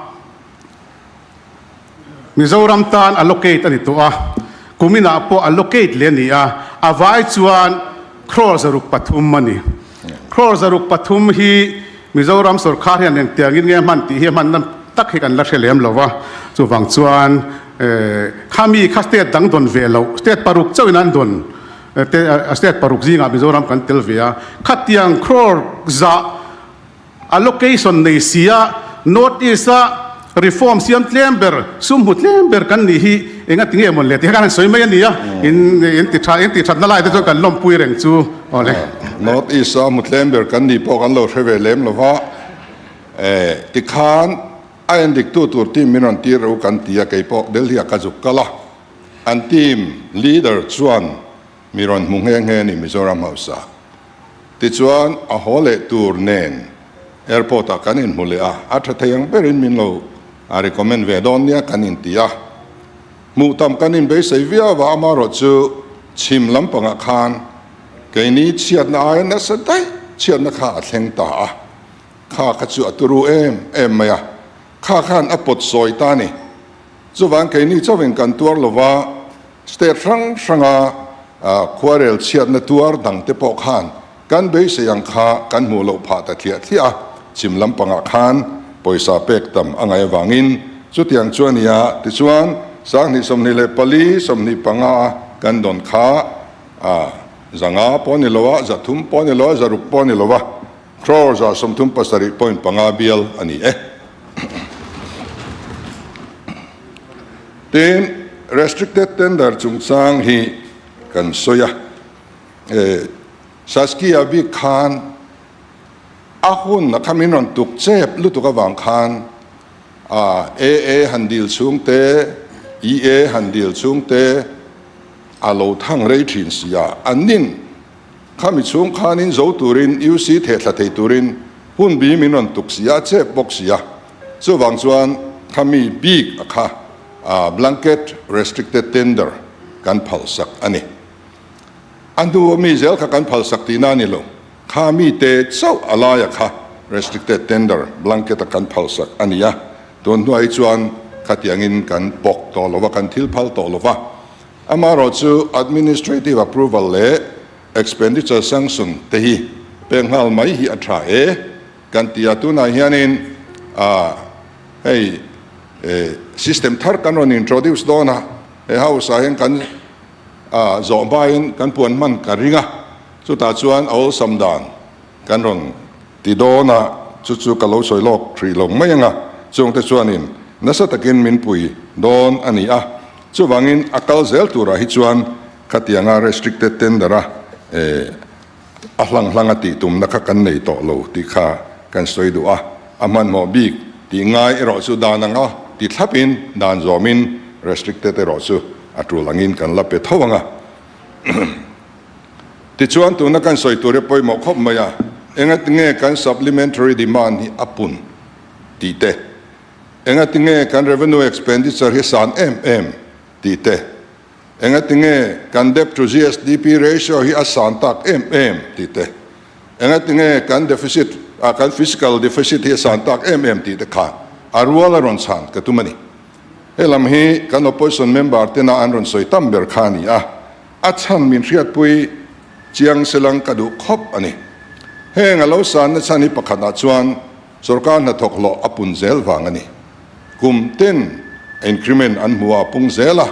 Mizoram tan allocate a ni tawh a, kuminah pawh allocate leh a ni a, a vai chuan crore 603 a ni. Crore 603 hi Mizoram sorkar hian engtiangin nge hman tih hi a hmanna tak hi kan la hre lem lo va, chuvang chuan khami kha state dang dawn ve loh, state paruk chauhin an dawn, state paruk zingah Mizoram kan tel ve a, khatiang crore zah Allocation nei si a, North East a reform siam tlem ber, sum hmu tlem ber kan nih hi eng a ti nge mawn le tih kha kan han sawi mai a ni a, in in ti tha in tih thatna lai te chuan kan lawmpui reng chu aw le. North East a hmu tlem ber kan nih pawh kan lo hre ve lem lo va, tikhan a endiktu tur team min rawn tir reuh kan ti a, kei pawh Delhi ah ka zuk kal a, an team leader chuan Mi rawn hmu nghe nghe ni Mizoram hausa. Tichuan a haw leh tur nen airport ah kan inhmu leh a, a tha thei ang berin min lo a recommend ve dawn nia kan inti a. Hmuh tam kan inbeisei viau a, amaherawh chu chhim lampangah khan keini chhiatna aia nasa daih chhiatna kha a thleng ta a, kha kha chu a turu em em mai a, kha khan a pawt sawi ta a ni. Chuvang keini chauhin kan tuar lova, State hrang hranga khuarel chhiatna tuar dangte pawh khan kan beisei ang kha kan hmuh loh phah ta thliah thliah a, chhim lampangah khan pawisa pek tam a ngaih avangin chutiang chu a ni a, tichuan 2024, 25 a kan dawn kha 500 pawh a ni lo a, 300 pawh a ni lo a, 600 pawh a ni lo a, crore 137.5 bial a ni e. Tin, restricted tender chungchang hi kan sawi a, Saskia bik khan a hun a kha min rawn tuk chep lutuk avang khan AA han dil chhung te, EA han dil chhung te a lo thang rei thin si a, an nin khami chhung khanin zo turin UC thehthla thei turin hun bi min rawn tuk si a, chep bawk si a. Chuvang chuan khami bik a kha blanket restricted tender kan phalsak a ni. A hnu a mi zel kha kan phalsak tihna a ni lo. Kha mite chauh a laia kha restricted tender blanket a kan phalsak a ni a. Tun hnuah hi chuan khatiangin kan pawk tawh lo va, kan thil phal tawh lo va. Amaherawh chu administrative approval leh expenditure sanction te hi pek nghal mai hi a tha e. kan ti a. Tunah hianin hei system thar kan rawn introduce dawn a, he house ah hian kan zawh hmain kan puan hman ka ring a, chutah chuan a awlsam dan kan rawn ti dawn a, chu chu ka lo sawi lawk hrih lo mai ang a, chungte chuanin nasa takin min pui dawn a ni a, chuvangin a kal zel turah hi chuan khatianga restricted tender a a hlang hlang a tih tumna kha kan nei tawh lo tih kha kan sawi duh a, a hmanhmawh bik tih ngai erawh chu dan anga ti thlapin dan zawmin restricted erawh chu a tul angin kan la pe tho ang a. Tichuan tuna kan sawi tur hi pawimawh khawp mai a, engatinge kan supplementary demand hi a pun tih te, engatinge kan revenue expenditure hi san em em tih te, engatinge kan debt to GSDP ratio hi a san tak em em tih te, engatinge kan deficit ah kan fiscal deficit hi a san tak em em tih te kha a rual a rawn chhan ka tum a ni. He lam hi kan opposition member tena an rawn sawi tam ber kha a ni a. A chhan min hriatpui chiang selang ka duh khawp a ni. Heng a lo sanna chhan hi pakhatah chuan sorkar hnathawk hlawh a pun zel vang a ni. Kum ten increment an hmu a pung zel a,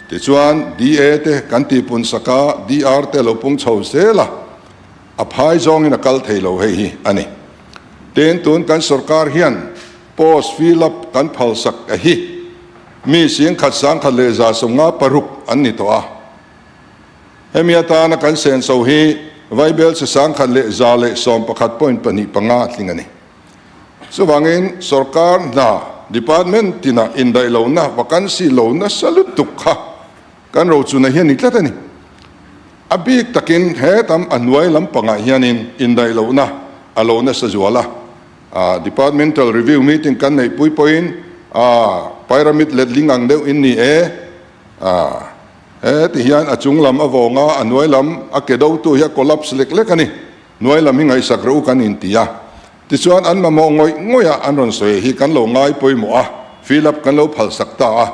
tichuan DA te kan tihpun sak a, DR te lo pung chho zel a, a phai zawngin a kal thei lo hei hi a ni. Tin, tun kan sorkar hian post fill up kan phalsak a hi. Mi singkhat sangkhat leh 156 an ni tawh a. Hemi atana kan senso hi Vaibelchhe 1,111.25 a tling a ni. Chuvangin sorkar hna department tinah indaih lohna vacancy lo nasa lutuk kha kan rochuna hi a ni tlat a ni. A bik takin he tam a hnuai lampangah hianin indaih lohna a lo nasa zual a. Departmental review meeting kan neih pui pawhin pyramid letling ang deuh in ni e. He ti hian a chung lam a vawng a, a hnuai lam a ke dotu hi a collapse lek lek a ni. Hnuai lam hi ngaihsak rawh u kan inti a. Tichuan an mamawh ngawih ngawih a an rawn sawi hi kan lo ngai pawimawh a, fill up kan lo phalsak ta a.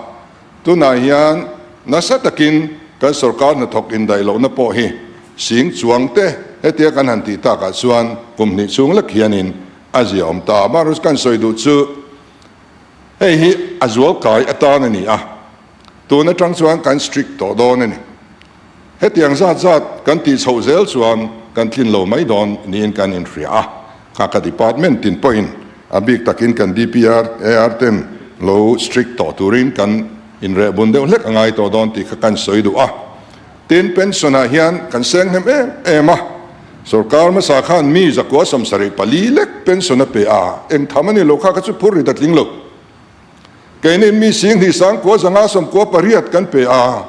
Tunah hian nasa takin kan sorkar hnathawk indaih lohna pawh hi sing chuang te hetia kan han tih takah chuan kum hnih chhung lek hianin a zia awm ta. Amaherawhchu kan sawi duh chu hei hi a zual kai atan a ni a, tun atang chuan kan strict tawh dawn a ni. Hetiang zat zat kan tih chhoh zel chuan kan tlin lo mai dawn niin kan inhria a, kha ka department tin pawhin a bik takin kan DPR, AR ten lo strict tawh turin kan inreh bun deuh hlek a ngai tawh dawn tih kha kan sawi duh a. Tin, pension ah hian kan seng hnem em em a, sorkar hmasa khan mi zakua 74 lek pension a pe a, eng tham a ni lo kha kha chu phur rit a tling lo. Keini mi 10,000 598 kan pe a.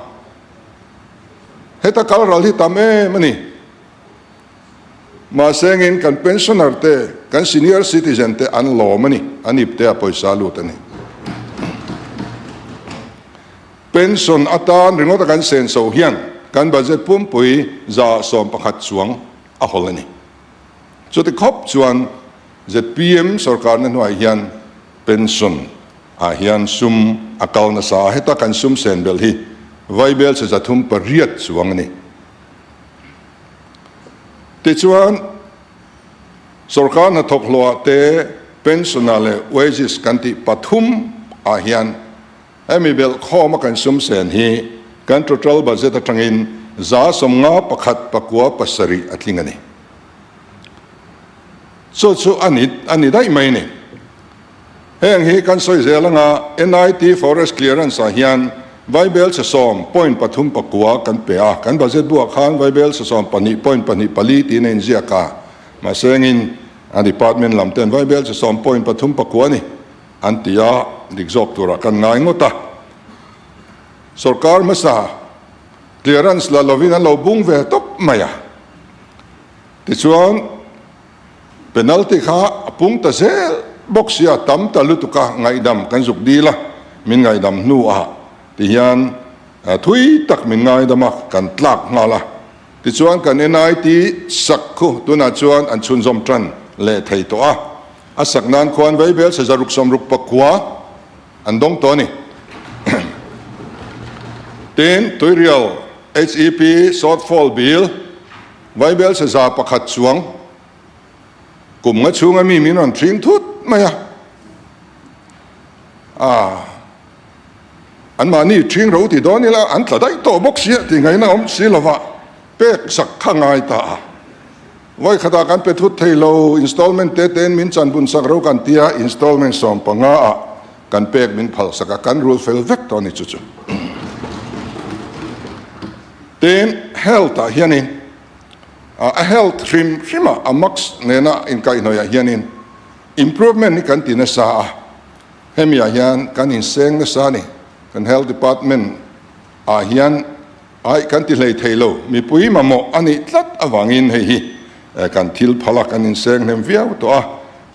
Heta kal ral hi tam em a ni. Mahsengin kan pensioner te, kan senior citizen te an lawm a ni, an ip te a pawisa lut a ni. Pension atan ringawt a kan senso hian kan budget pumpui 11% chuang a hawl a ni. Chuti khawp chuan zpm sorkarna hnuaiah hian pension ah hian sum a kal nasa a, heta kan sum sen belh hi vaibel chhe 308 chuang a ni. Tichuan, sorkar hnathawk hlawhah te pension ah leh wages kan tih pathum ah hian hemi belh khawm a kan sum sen hi kan total budget atangin 51 9 7 a tling a ni. Chu chu a ni a ni daih mai a ni. Heng hi kan sawi zel anga NIT Forest Clearance ah hian Vaibel chhe sawm point pathum pakua kan pe a, kan budget buah khan Vaibel chhe sawm pahnih point pahnih pali tiin a inziak a, mahse engin a department lam ten Vaibel chhe sawm point pathum pakua a ni an ti a, dik zawk turah kan ngai ngawt a. Sorkar hmasa clearance la lovin an lo bung ve tawp mai a, tichuan, Penalty kha a pung ta zel bawk sia, tam ta lutuk a ngaihdam kan zuk dil a, min ngaihdam hnu ah ti hian thui tak min ngaidam a, kan tlak nghal a. Tichuan kan NIT sak khu tunah chuan an chhunzawm tan leh thei tawh a, a sak nan khuan Vaibel 669 an dawng tawh a ni. Tin, Tuirial HEP shortfall bill Vaibel 1% chuang. Kum nga chhunga mi min rawn thing thut mai a, ah anmahni thing ro ti dawn ila an tla daih tawh bawk sia tih ngaihna awm si lova pek sak kha ngai ta a. Vawi khatah kan pe thut thei lo, installment te tein min chan bun sak ro kan tia, installment 15 ah kan pek min phal sak a, kan rul fel vek tawh a ni chu chu. Tin, health ah hianin a health hrim hrim a, a max nena inkaihhnawih ah hianin improvement hi kan ti nasa a, hemi ah hian kan inseng nasa a ni, kan health department ah hian Aih, kan ti hlei thei lo, mipui mamawh a nih tlat avangin hei hi kan thil phal a, kan inseng hnem viau tawh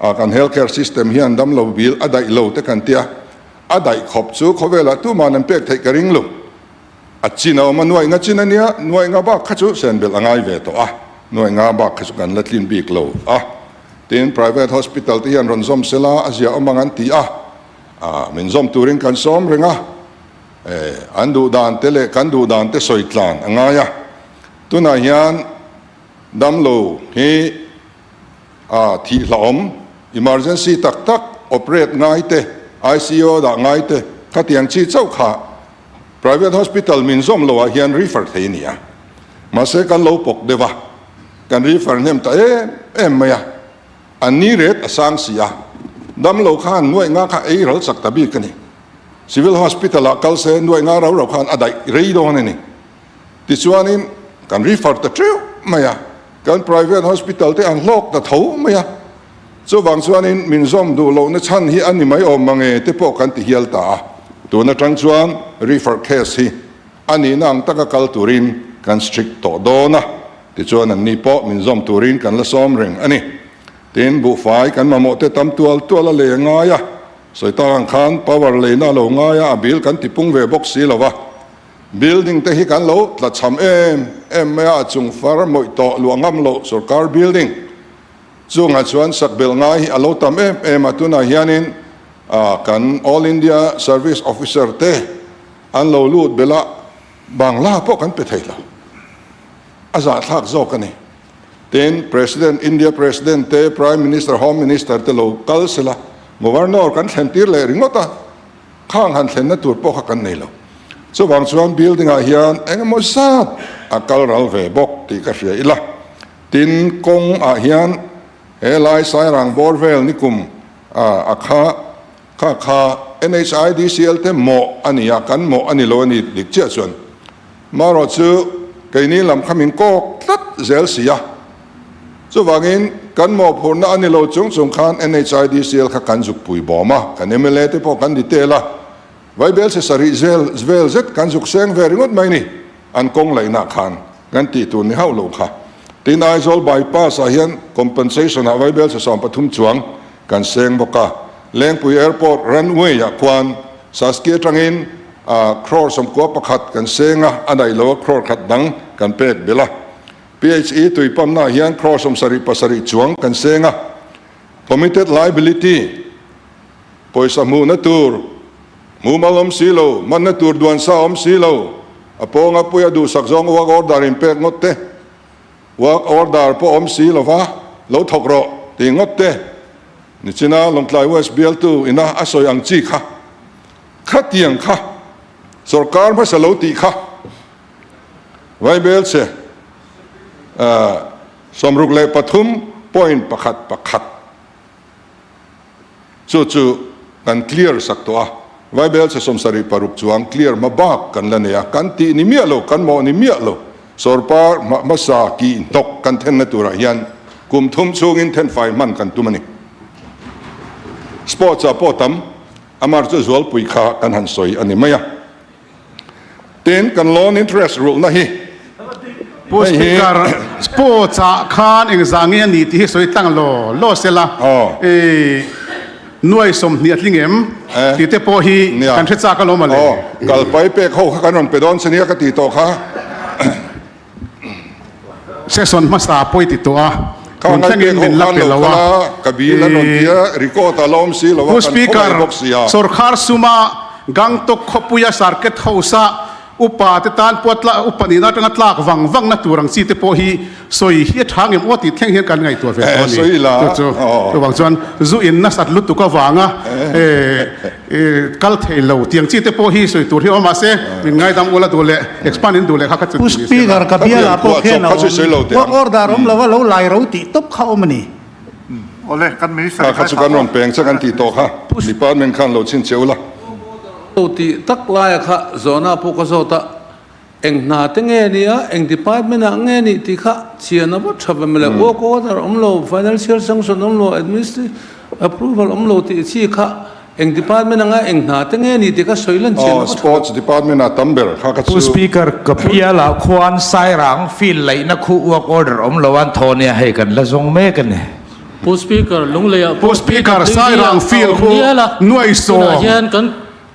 a, kan health care system hian damlo bil a daih lo te kan tia, a daih khawp chu khawvelah tuman an pek theih ka ring lo. A chin a awm a, nuaih nga chin a nia, nuaih nga bak kha chu sen belh a ngai ve tawh a, nuaih nga bak kha chu kan la tlin bik lo a, tin private hospital te hian rawn zawm sela a zia awm ang an ti a, min zawm turin kan sawm reng a. An duh dan te leh kan duh dan te sawi tlan a ngai a, tunah hian damlo hi a thih hlauhawm, emergency tak tak operate ngai te, ICU dah ngai te khatiang chi chauh kha private hospital min zawm loh ah hian refer thei a ni a, mahse kan lo pawk deuh a, kan refer hnem ta em em mai a, an ni ret a sang si a, damlo khan nuaih nga kha ei ral chak ta bik a ni. Civil Hospital ah kal se nuaih nga rau rau khan a daih rei dawn a ni. Tichuanin kan refer ta teuh mai a, kan private hospital te an hlawk ta tho mai a. Chuvang chuanin min zawm duh lohna chhan hi a ni mai awm mange te pawh kan ti hial ta a. Tun atang chuan refer case hi a nihna ang taka kal turin kan strict tawh dawn a, tichuan anni pawh min zawm turin kan la sawm reng a ni. Tin, buhfai kan mamawh te tam tual tual a lei a ngai a. Sawi tak ang khan power leina a lo ngai a, a bill kan ti pung ve bawk si lo va. Building te hi kan lo tla cham em em mai a, a chung far mawih tawh luah ngam loh sorkar building chungah chuan sak belh ngai hi a lo tam em em a, tunah hianin kan All India Service Officer te an lo lut belh a, Bangla pawh kan pe thei lo, a zahthlak zawk a ni. Tin, President, India President te, Prime Minister, Home Minister te lo kal sela, Governor kan thlen tir leh ringawt a, khang han thlenna tur pawh kha kan nei lo. Chuvang chuan building ah hian eng emaw zat a kal ral ve bawk tih ka hria ila. Tin, kawng ah hian he lai Sairang bawr vel nikum a kha kha kha NHIDCL te mawh a ni a, kan mawh a ni lo a ni dik chiah chuan. Marawh chu keini lam kha min kawk tlat zel si a, chuvangin kan mawhphurhna a ni lo chung chung khan NHIDCL kha kan zuk pui bawm a, kan mla te pawh kan detail a, Vaibel se sarih zel vel zet kan zuk seng ve ringawt mai ni, an kawng laihna khan kan tih tur ni hauh lo kha. Tin, Aizawl bypass ah hian compensation ah Vaibel se 13 chuang kan seng bawk a, Lengpui Airport runway ah khuan Saski atangin crore 91 kan seng a, a daih lo a crore khat dang kan pek belh a. PHE tui pump-na ah hian crore 77 chuang kan seng a. Committed liability, pawisa hmuhna tur mumal awm si lo, hmanna tur duan sa awm si lo, a pawnga puia duhsak zawng work order in pek ngawt te, work order pawh awm si lova lo thawk rawh tih ngawt te, Nichina Lawngtlai West bialtu ina a sawi ang chi kha, khatiang kha sorkar hmasa lo tih kha Vaibelchhe 63 point 1 1 chu chu kan clear sak tawh a, Vaibelchhe 76 chuang clear hma bak kan la nei a, kan tih ni miah lo, kan mawh ni miah lo, sorkar hmasa kih hnawk kan thenna turah hian kum thum chhungin thenfai hman kan tum a ni. Sports ah pawh tam, amar chu zualpui kha kan han sawi a ni mai a. Tin, kan loan interest rulhna hi Pu hei hi Speaker, sports ah khan engzah nge a ni tih hi sawi tlang law law sela, i nuai 20 a tling em tih te pawh hi kan hre chak alawm a le. Aw, kalpai pek ho kha kan rawn pe dawn che nia ka ti tawh kha. Session hmasa pawi ti tawh a, Kha tun ngai thlengin pek ho min la khan pe lo lo kal a. a, ka bil an rawn ti a, record a la awm si lo a, Pu kan Speaker, khawngaih bawk si a. Sorkar suma Gangtok khawpuia Circuit House-a. Upa te tan pawh tla, upa nihna atanga tlak vang vangna tur ang chi te pawh hi sawi hi a tha ngem aw tih thleng hian kan ngaihtuah ve tawh a ni. Chu chu chuvang chuan zu in nasat lutuk avanga kal thei lo tiang chi te pawh hi sawi tur hi awm mahse min ngaidam ula duh leh expand in duh leh kha kha chu Pu ni se la. Speaker ka bialah pawh khian a awm. Work order awm lova lo lai ro tih tawp kha awm a ni. Awle, kan Minister Kha kha chu kan rawn peng che kan tih tawh kha Department khan lo chhin che ula. Lo tih tak laia kha zawhna pawh ka zawt a, eng hna te nge ni a, eng department ah nge nih tih kha chian a va tha ve mawle, work order awm lo, financial sanction awm lo, administrative approval awm lo tih chi kha Eng department anga eng hna te nge ni tih kha sawi lan chian a va tha. Sports department ah tam ber kha ka Pu chu. Speaker, ka pialah khuan Sairang field laihna khu work order awm lo an thaw nia hei kan la zawng mek a ni. Pu Speaker, Lungleiah Pu pawh Speaker, PWD ah Sairang a field awm khu nial a, nuai tunah sawm hian kan kan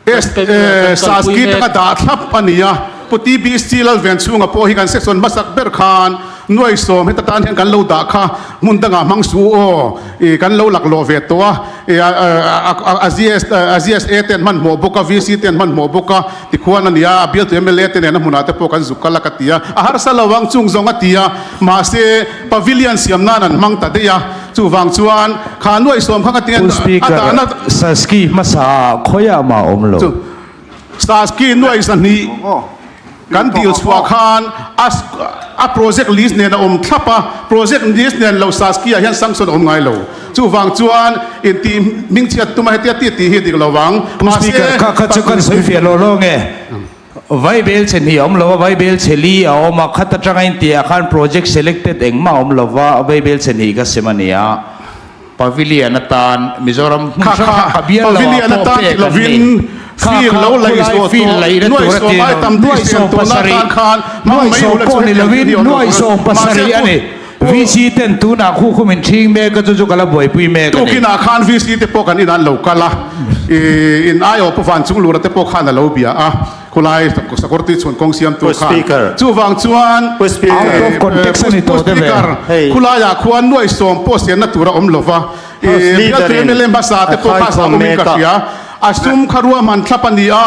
pe kan kalpui Saski mek. taka dah thlap a ni a. Pu TBC Lalvenchhunga pawh hi kan section hmasak ber khan Nuaisawm heta tan hian kan lo dah kha hmun dangah hmang suh u aw, ih kan lo laklawh ve tawh a, ih a a GSA te an hmanhmawh bawk a, VC te an hmanhmawh bawk a, tikhuan a nia, a bialtu mla te nen a hmunah te pawh kan zuk kal a ka ti a, a harsa lo ang chung zawng a ti a, mahse pavilion siam nan an hmang ta daih a, chuvang chuan kha nuaisawm kha ka ti Pu a Speaker, dahna. Saski hmasa ah khawiah mah a awm lo. Saski nuai 200. Kan dil chhuah khan a a project list nen a awm thlap a, project list nen lo Saskia hian sanction a awm ngai lo. Chuvang chuan intih hmingchhiat tuma hetia tih tih hi a dik lo vang. Pu Mahse Speaker, kha kha chu kan sawi fiah lo lo nge? Vaibel chhe hnih a awm lo a, vaibel chhe li a awm a, khat atanga intiah khan project selected engmah a awm lo va, vaibel chhe hnih ka sem a nia. Pavilion atan Mizoram hmun Kha hrang kha hrang a bial lo ah Pavilion pawh atan pek ti an lovin ni. Kha field kha lo laih khulai zawh field tawh laihna nuai tur a sawm ti ai lo. tam tih Nuai siam sawm tuna pasarih atan khan hmang nuai mai sawm ula pawh chu ni hetiang lovin hi awm lo nuai tur a sawm mahse pasarih a pu ni. pu VC ten tunah khu khu min ṭhing mek a chu chu ka la buaipui mek a ni. Tukinah khan VC te pawh kan inah an lo kal a, ih in aiawh pu Van Chunglura te pawh khan a lo bia a. Khulai sakawr tui chhun kawng siamtu Pu khan Speaker. chuvang chuan Pu Speaker. Out of context a ni Pu tawh deuh e. Speaker Hei. khulaiah khuan nuaisawm pawh sianna tur a awm lova House ih leader bialtu in mla hmasa te a pawh kha khaikhawm zah awmin ka mek a. hria a sum kha ruahman thlap a ni a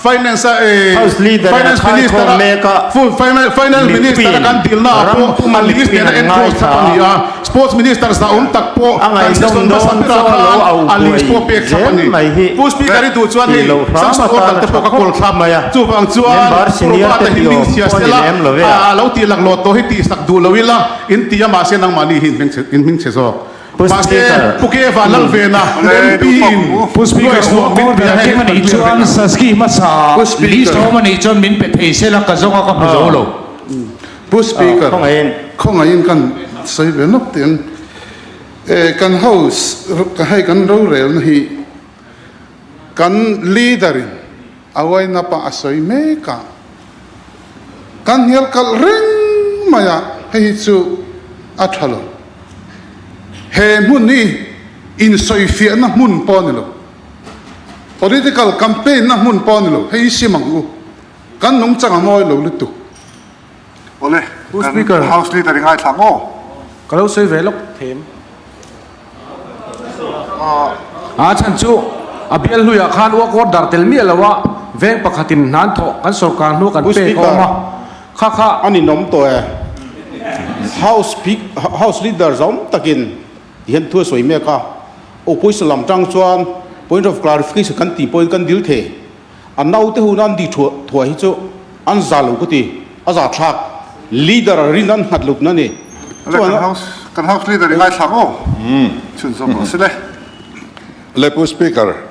finance a eh House leader in a finance minister khaikhawm a mek a. fu finance finance minister a Mipuiin kan dilna ah ram pawh puma a list mipuiin nen a an enclose ngaithla thlap a ni a. a Sports Minister zahawm tak pawh A kan ngaihnawm season hmasa dawn berah chaw lo khan au a list buai pawh pek thlap a zel ni. mai hi Pu Speaker i duh chuan tih hei loh hram sanction atan order a te tha pawh ka khawp kawl thlap. mai a. Chuvang chuan Member Pu senior Robert-a te hi hming tih awm chhia pawh a ni sela lem lo ve a. a lo tih laklawh tawh hi tihsak duh lo ila in ti a mahse nangmahni hi in hming chhe zawk. Pu Mahse Speaker. Pu Keva Lalvena MP in Pu Speaker, nuaihsawm work min order pe a a hei keng a kan nih clear chuan vek ang. Saski hmasa Pu Speaker. list a awm a nih chuan min pe thei sela ka zawng a ka hmu zo lo. Pu Speaker, Khawngaihin. khawngaihin kan sawi ve nawk teh ang. Eh, kan House, hei kan rorelna hi kan Leader in a uainap a a sawi mek a, kan hnial kalh reng mai a, hei hi chu a tha lo. He hmun hi insawifiahna hmun pawh a ni lo, political campaign na hmun pawh a ni lo, hei hi sim ang u. Kan nungchang a mawi lo lutuk. Awle, Pu kan Speaker. House Leader i ngaithla ang aw. Ka lo sawi ve lawk them. A chhan chu a bial hluiah khan work order tel miah lo a, veng pakhatin hnan thawh kan sorkar hnu kan Pu pek a awm a, Speaker. kha kha. A ninawm tawh e. House House Leader zawm takin tihian thu a sawi mek a, Opposition lam tang chuan point of clarification kan tih pawhin kan dil thei. A naute hun an di thuah thuah hi chu an za lo ka ti, a za thlak. Leader a rin an nghat lut na ni. Ale kan house kan house leader i ngaithla maw? Chhunzawm rawh se le. Le Pu Speaker,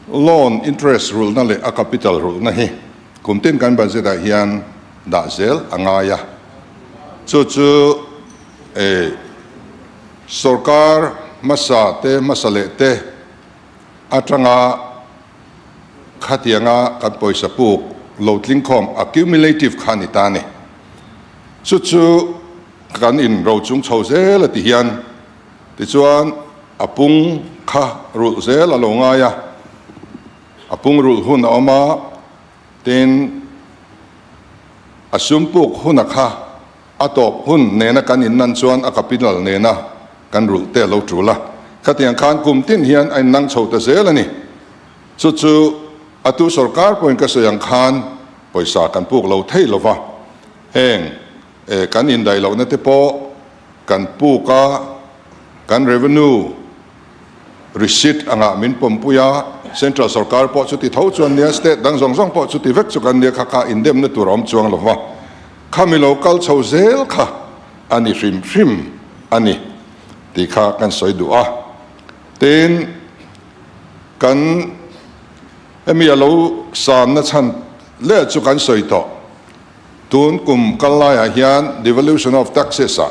loan interest rulhna leh a capital rulhna hi kum tin kan budget ah hian dah zel a ngai a. Chu chu eh sorkar hmasa te hmasa leh te atanga Khatianga kan pawisa puk lo tlingkhawm accumulative kha ni ta ni. Chu chu kan in ro chung chho zel a ti hian tichuan a pung kha rulh zel a lo ngai a, a pung rulh hun a awm a, tin a sum puk huna kha A tawp hun nena kan innan chuan a capital nena kan rulh te a lo tul a. Khatiang khan kum tin hian a innang chho ta zel a ni. Chu chu a tu sorkar pawhin ka sawi ang khan. Pawisa kan puk lo thei lo va, heng kan indaih lohna te pawh kan puk a, kan revenue receipt angah min pawmpui a, central sorkar pawh chuti tho chuan nia, state dang zawng zawng pawh chuti vek chu kan nia kha kha indemna tur a awm chuang lo va, khami lo kal chho zel kha a ni hrim hrim a ni tih kha kan sawi duh a, tin kan. Hemi a lo sanna chhan leh chu kan sawi tawh. Tun kum kal laiah hian devolution of taxes ah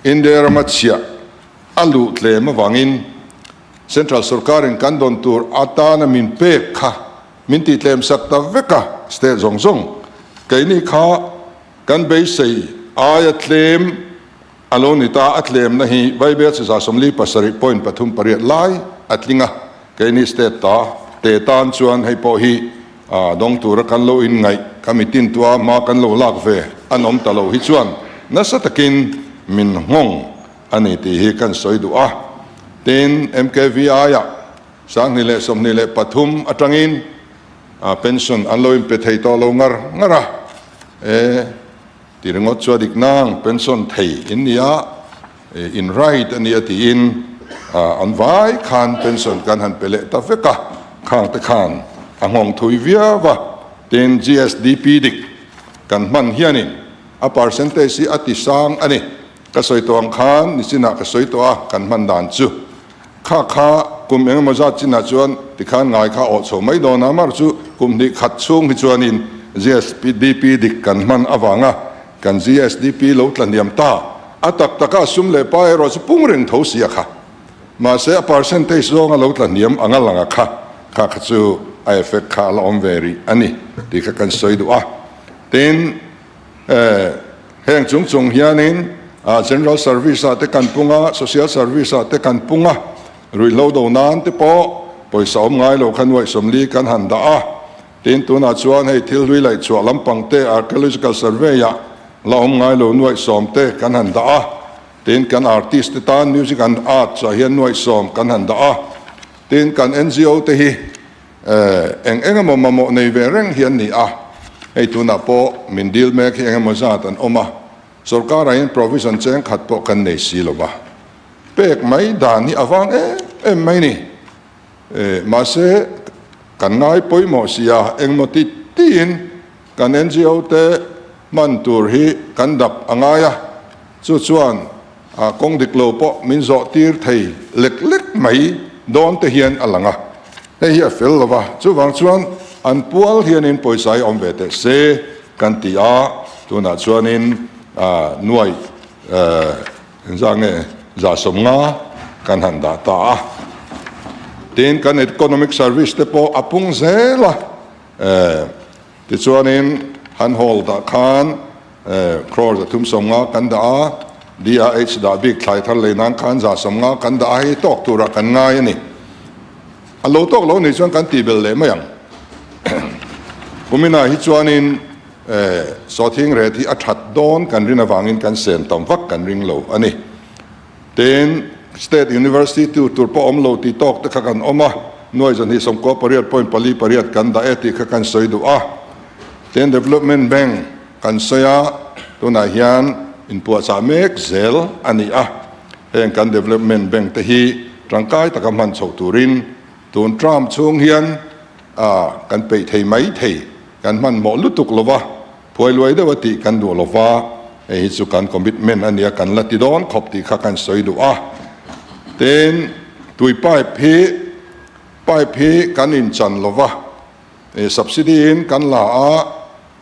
India rama chhiah a luh tlem avangin Central sorkarin kan dawn tur atana min pek kha min tih tlem sak ta vek a, state zawng zawng keini kha kan beisei aia tlem A lo ni ta, a tlemna hi Vaibel chi 47 point pathum pariat lai a tling a, keini state ta te tan chuan hei pawh hi dawng tura kan lo inngaih, ka mitin tua hma kan lo lak ve an awm ta lo hi chuan nasa takin min nghawng a ni tih hi kan sawi duh a. Tin, MKVI-ah 2023 atangin pension an lo inpe thei tawh lo ngar ngar a, e. Ti ringawt chu a dik nang, pension thei in ni a, in right a nia tiin an vai khan pension kan han pe leh ta vek a, khang te khan a nghawng thui viau a, tin GSDP dik kan hman hianin a percentage hi a ti sang a ni. Ka sawi tawh ang khan nichinah ka sawi tawh a, kan hman dan chu kha kha kum eng emaw zat chinah chuan tikhan ngai kha awh chho mai dawn a, mar chu kum hnih khat chhung hi chuanin GSDP dik kan hman avanga kan GSDP lo tla hniam ta a tak taka sum leh pa erawh chu pung reng tho sia kha mahse a percentage zawnga lo tla hniam anga langa kha kha kha chu a effect kha a la awm ve rih a ni tih kha kan sawi duh a tin Heng chung chung hianin General Service ah te kan pung a, Social Service ah te kan pung a, ruihhlo do nan te pawh pawisa awm ngai lo kha nuaih sawmli kan han dah a. Tin, tunah chuan hei thil hlui laih chhuah lampang te Archaeological Survey ah la awm ngai lo nuaih sawm te kan han dah a. Tin, kan artist te tan Music and Arts ah hian nuaih sawm kan han dah a. Tin, kan NGO te hi Eng eng emaw mamawh nei ve reng hi an ni a, hei tunah pawh min dil mek hi eng emaw zat an awm a, sorkarah hian provision cheng khat pawh kan nei si lo va, pek mai dan hi a vang em em mai ni. Mahse, kan ngai pawimawh si a, engmaw ti tiin kan NGO te hman tur hi kan dap a ngai a, chu chuan A kawng dik lo pawh min zawh tir thei lek lek mai dawn te hian a lang a, hei hi a fel lo va, chuvang chuan an pual hianin pawisa hi awm ve teh se kan ti a, tunah chuanin nuai engzah nge 150 kan han dah ta a, tin kan economic service te pawh a pung zel a, Tichuanin han hall dah khan crore 350 kan dah a, DRH dah bik thlai thar lei nan khan 150 kan dah a, hei tawk turah kan ngai a ni. A lo tawk lo nih chuan kan tih belh leh mai ang. Kuminah hi chuanin sawthing ret hi a that dawn kan rin avangin kan sem tam vak kan ring lo a ni. Tin, State University tu tur pawh awm lo tih tawk te kha kan awm a, nuai 298 point pali pariat kan dah e tih kha kan sawi duh a. Tin, Development Bank kan sawi a, tunah hian inpuahchah mek zel a ni a. Heng kan Development Bank te hi tangkai taka hman chhoh turin tun term chhung hian kan peih thei mai thei, kan hmanhmawh lutuk lo va. Phuai luai deuh a tih kan duh lo va, hei hi chu kan commitment a nia kan la ti dawn khawp tih kha kan sawi duh a. Tin, tui pipe hi pipe hi kan inchan lo va, subsidy in kan la a,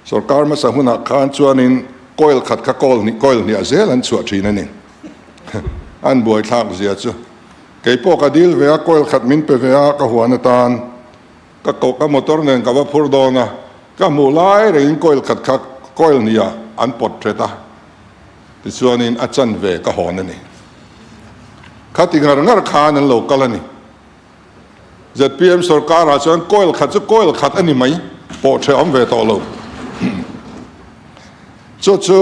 sorkar hmasa hunah khan chuanin coil khat kha coil hnih coil hniah zel an chhuah thin a ni. An buaithlak zia chu. Kei pawh ka dil ve a, coil khat min pe ve a ka huan atan. Ka koh ka motor nen ka va phur dawn a, ka hmuh lai rengin coil khat kha coil hniah an pawt thet a, tichuanin a chanve ka hawn a ni. Khati ngar ngar khan an lo kal a ni. ZPM sorkarah chuan coil khat chu coil khat a ni mai, pawh hreh awm ve tawh lo. Chu chu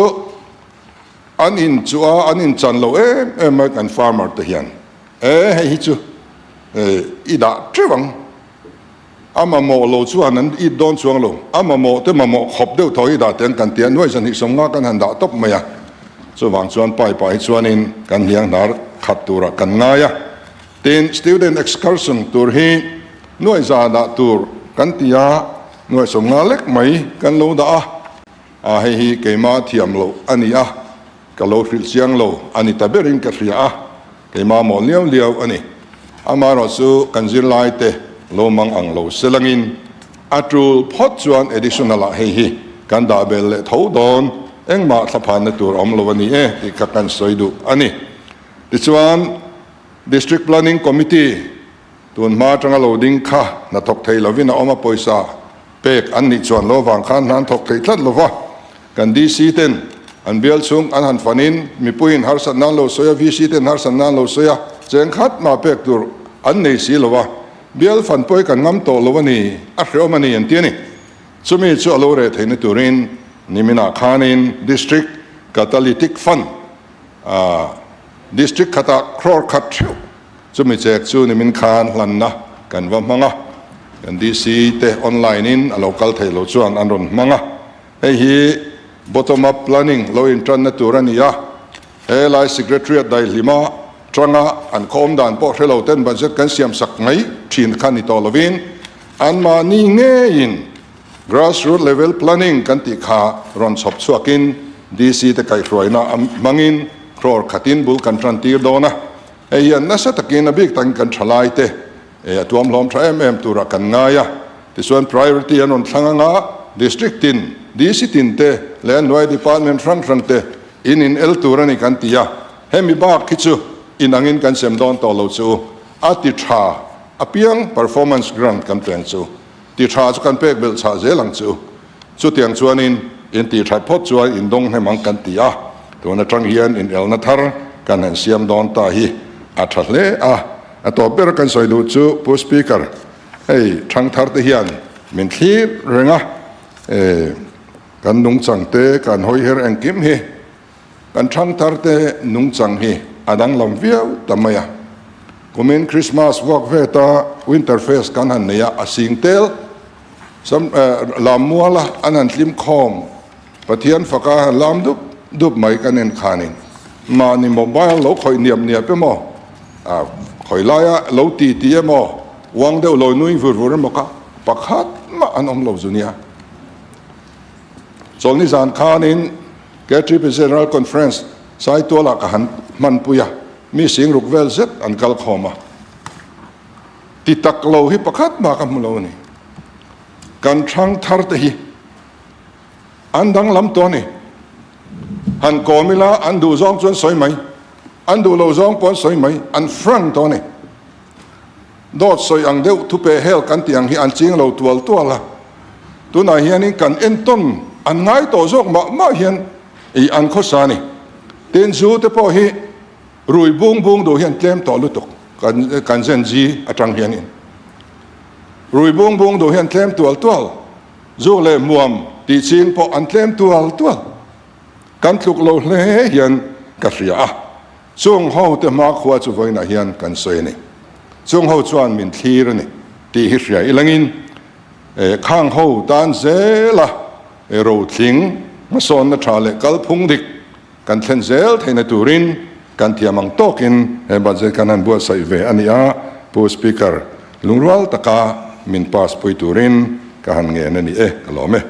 an inchuh a, an inchan lo em em mai kan farmer te hian. E hei hi chu i dah teuh ang. A mamawh lo chuan an it dawn chuang lo. A mamawh te mamawh khawp deuh thaw hi dah teh an kan ti a, nuai 250 kan han dah tawp mai a. Chuvang chuan pipe ah hi chuanin kan hniang hnar khat turah kan ngai a. Tin, student excursion tur hi nuai za dah tur kan ti a, nuai 50 lek mai kan lo dah a. A hei hi keimah thiam loh a ni a, ka lo hrilh chiang lo a ni ta berin ka hria a, keimah mawl liau liau a ni. Amaherawh chu kan zirlai te lo mang ang lo se langin a tul phawt chuan additional ah hei hi kan dah bel leh tho dawn, engmah thlaphanna tur awm lo a ni e tih kha kan sawi duh a ni. Tichuan District Planning Committee tun hma atanga lo ding kha hnathawk thei lovin a awm a, pawisa Pek an nih chuan lo vang khan hna an thawk thei tlat lo va, kan DC ten an bial chhung an han fanin mipuiin harsatna an lo sawi a, VC ten harsatna an lo sawi a, cheng khat mah pek tur an nei si lo a, bial fan pawh hi kan ngam tawh lo a ni, a hreawm a ni an ti a ni. Chumi chu a lo reh theihna turin niminah khanin District Catalytic Fund, District khatah crore khat theuh Chumi chek chu nimin khan hlanna kan va hmang a, kan DC te online in a lo kal theih loh chuan an rawn hmang a. Hei hi bottom up planning lo intanna tur a ni a, he lai Secretariat daihlima tanga an khawm dan pawh hre lo ten budget kan siam sak mai thin kha ni tawh lovin anmahni ngeiin grassroot level planning kan tih kha rawn chhawp chhuakin DC te kaihhruaina hmangin crore khatin bul kan tan tir dawn a. Hei hian nasa takin a bik takin kan thalai te a tuam hlawm tha em em turah kan ngai a, tichuan priority an rawn thlang anga District tin, DC tin te leh an hnuai department hrang hrang te in in el tur a ni kan ti a, hemi bak hi chu in angin kan sem dawn tawh lo chu a ti tha apiang performance grant kan peng chu ti tha chu kan pek belh chhah zel ang chu. Chutiang chuanin in tih that phawt chuan in dawng hnem ang kan ti a, tun atang hian in elna thar kan han siam dawn ta hi a tha hle a. A tawp ber kan sawi duh chu Pu Speaker, hei thangthar te hian min thlir reng a, e kan nungchang te kan hawi her engkim hi kan thangthar te nungchang hi a danglam viau ta mai a. Kumin Christmas vuak veta Winter Fest kan han nei a, a sing tel. Sam lam muala an han tlim khawm, Pathian faka han lam dup dup mai kan en khanin mahni mobile lo khawih niap niap emaw, khawi laia lo ti ti emaw, uang deuh lo nui vur vur emaw kha pakhat mah an awm lo zu nia. Chawlhni zan khanin KTP General Conference Saitualah ka han hmanpui a, mi singruk vel zet an kal khawm a. Ti tak lo hi pakhat mah ka hmu lo a ni. Kan thlang thar te hi an danglam tawh a ni. Han kawm ila an duh zawng chuan sawi mai, an duh lo zawng pawh an sawi mai, an frank tawh a ni. Dawt sawi ang deuh thupe hel kan tih ang hi an ching lo tual tual a. Tunah hianin kan entawn an ngai tawh zawk mah mah hian ih an khawsa a ni. Tin, zu te pawh hi Rui bung bung duh hian tlem tawh lutuk kan kan Gen Z atang hianin. Rui bung bung duh hian tlem tual tual, zuk leh muam tih ching pawh an tlem tual tual. Kan tluk lo hle hian ka hria a, chung ho te hmakhua chu vawiinah hian kan sawi a ni. Chung ho chuan min thlir a ni tih hi hria ilangin khang ho tan zela rothling hmasawnna tha leh kalphung dik Kan thlen zel theihna turin kan thiam ang tawkin he budget kan han buatsaih ve a ni a, Pu Speaker, lungrual taka min pass pui turin ka han ngen a ni e, ka lawm e.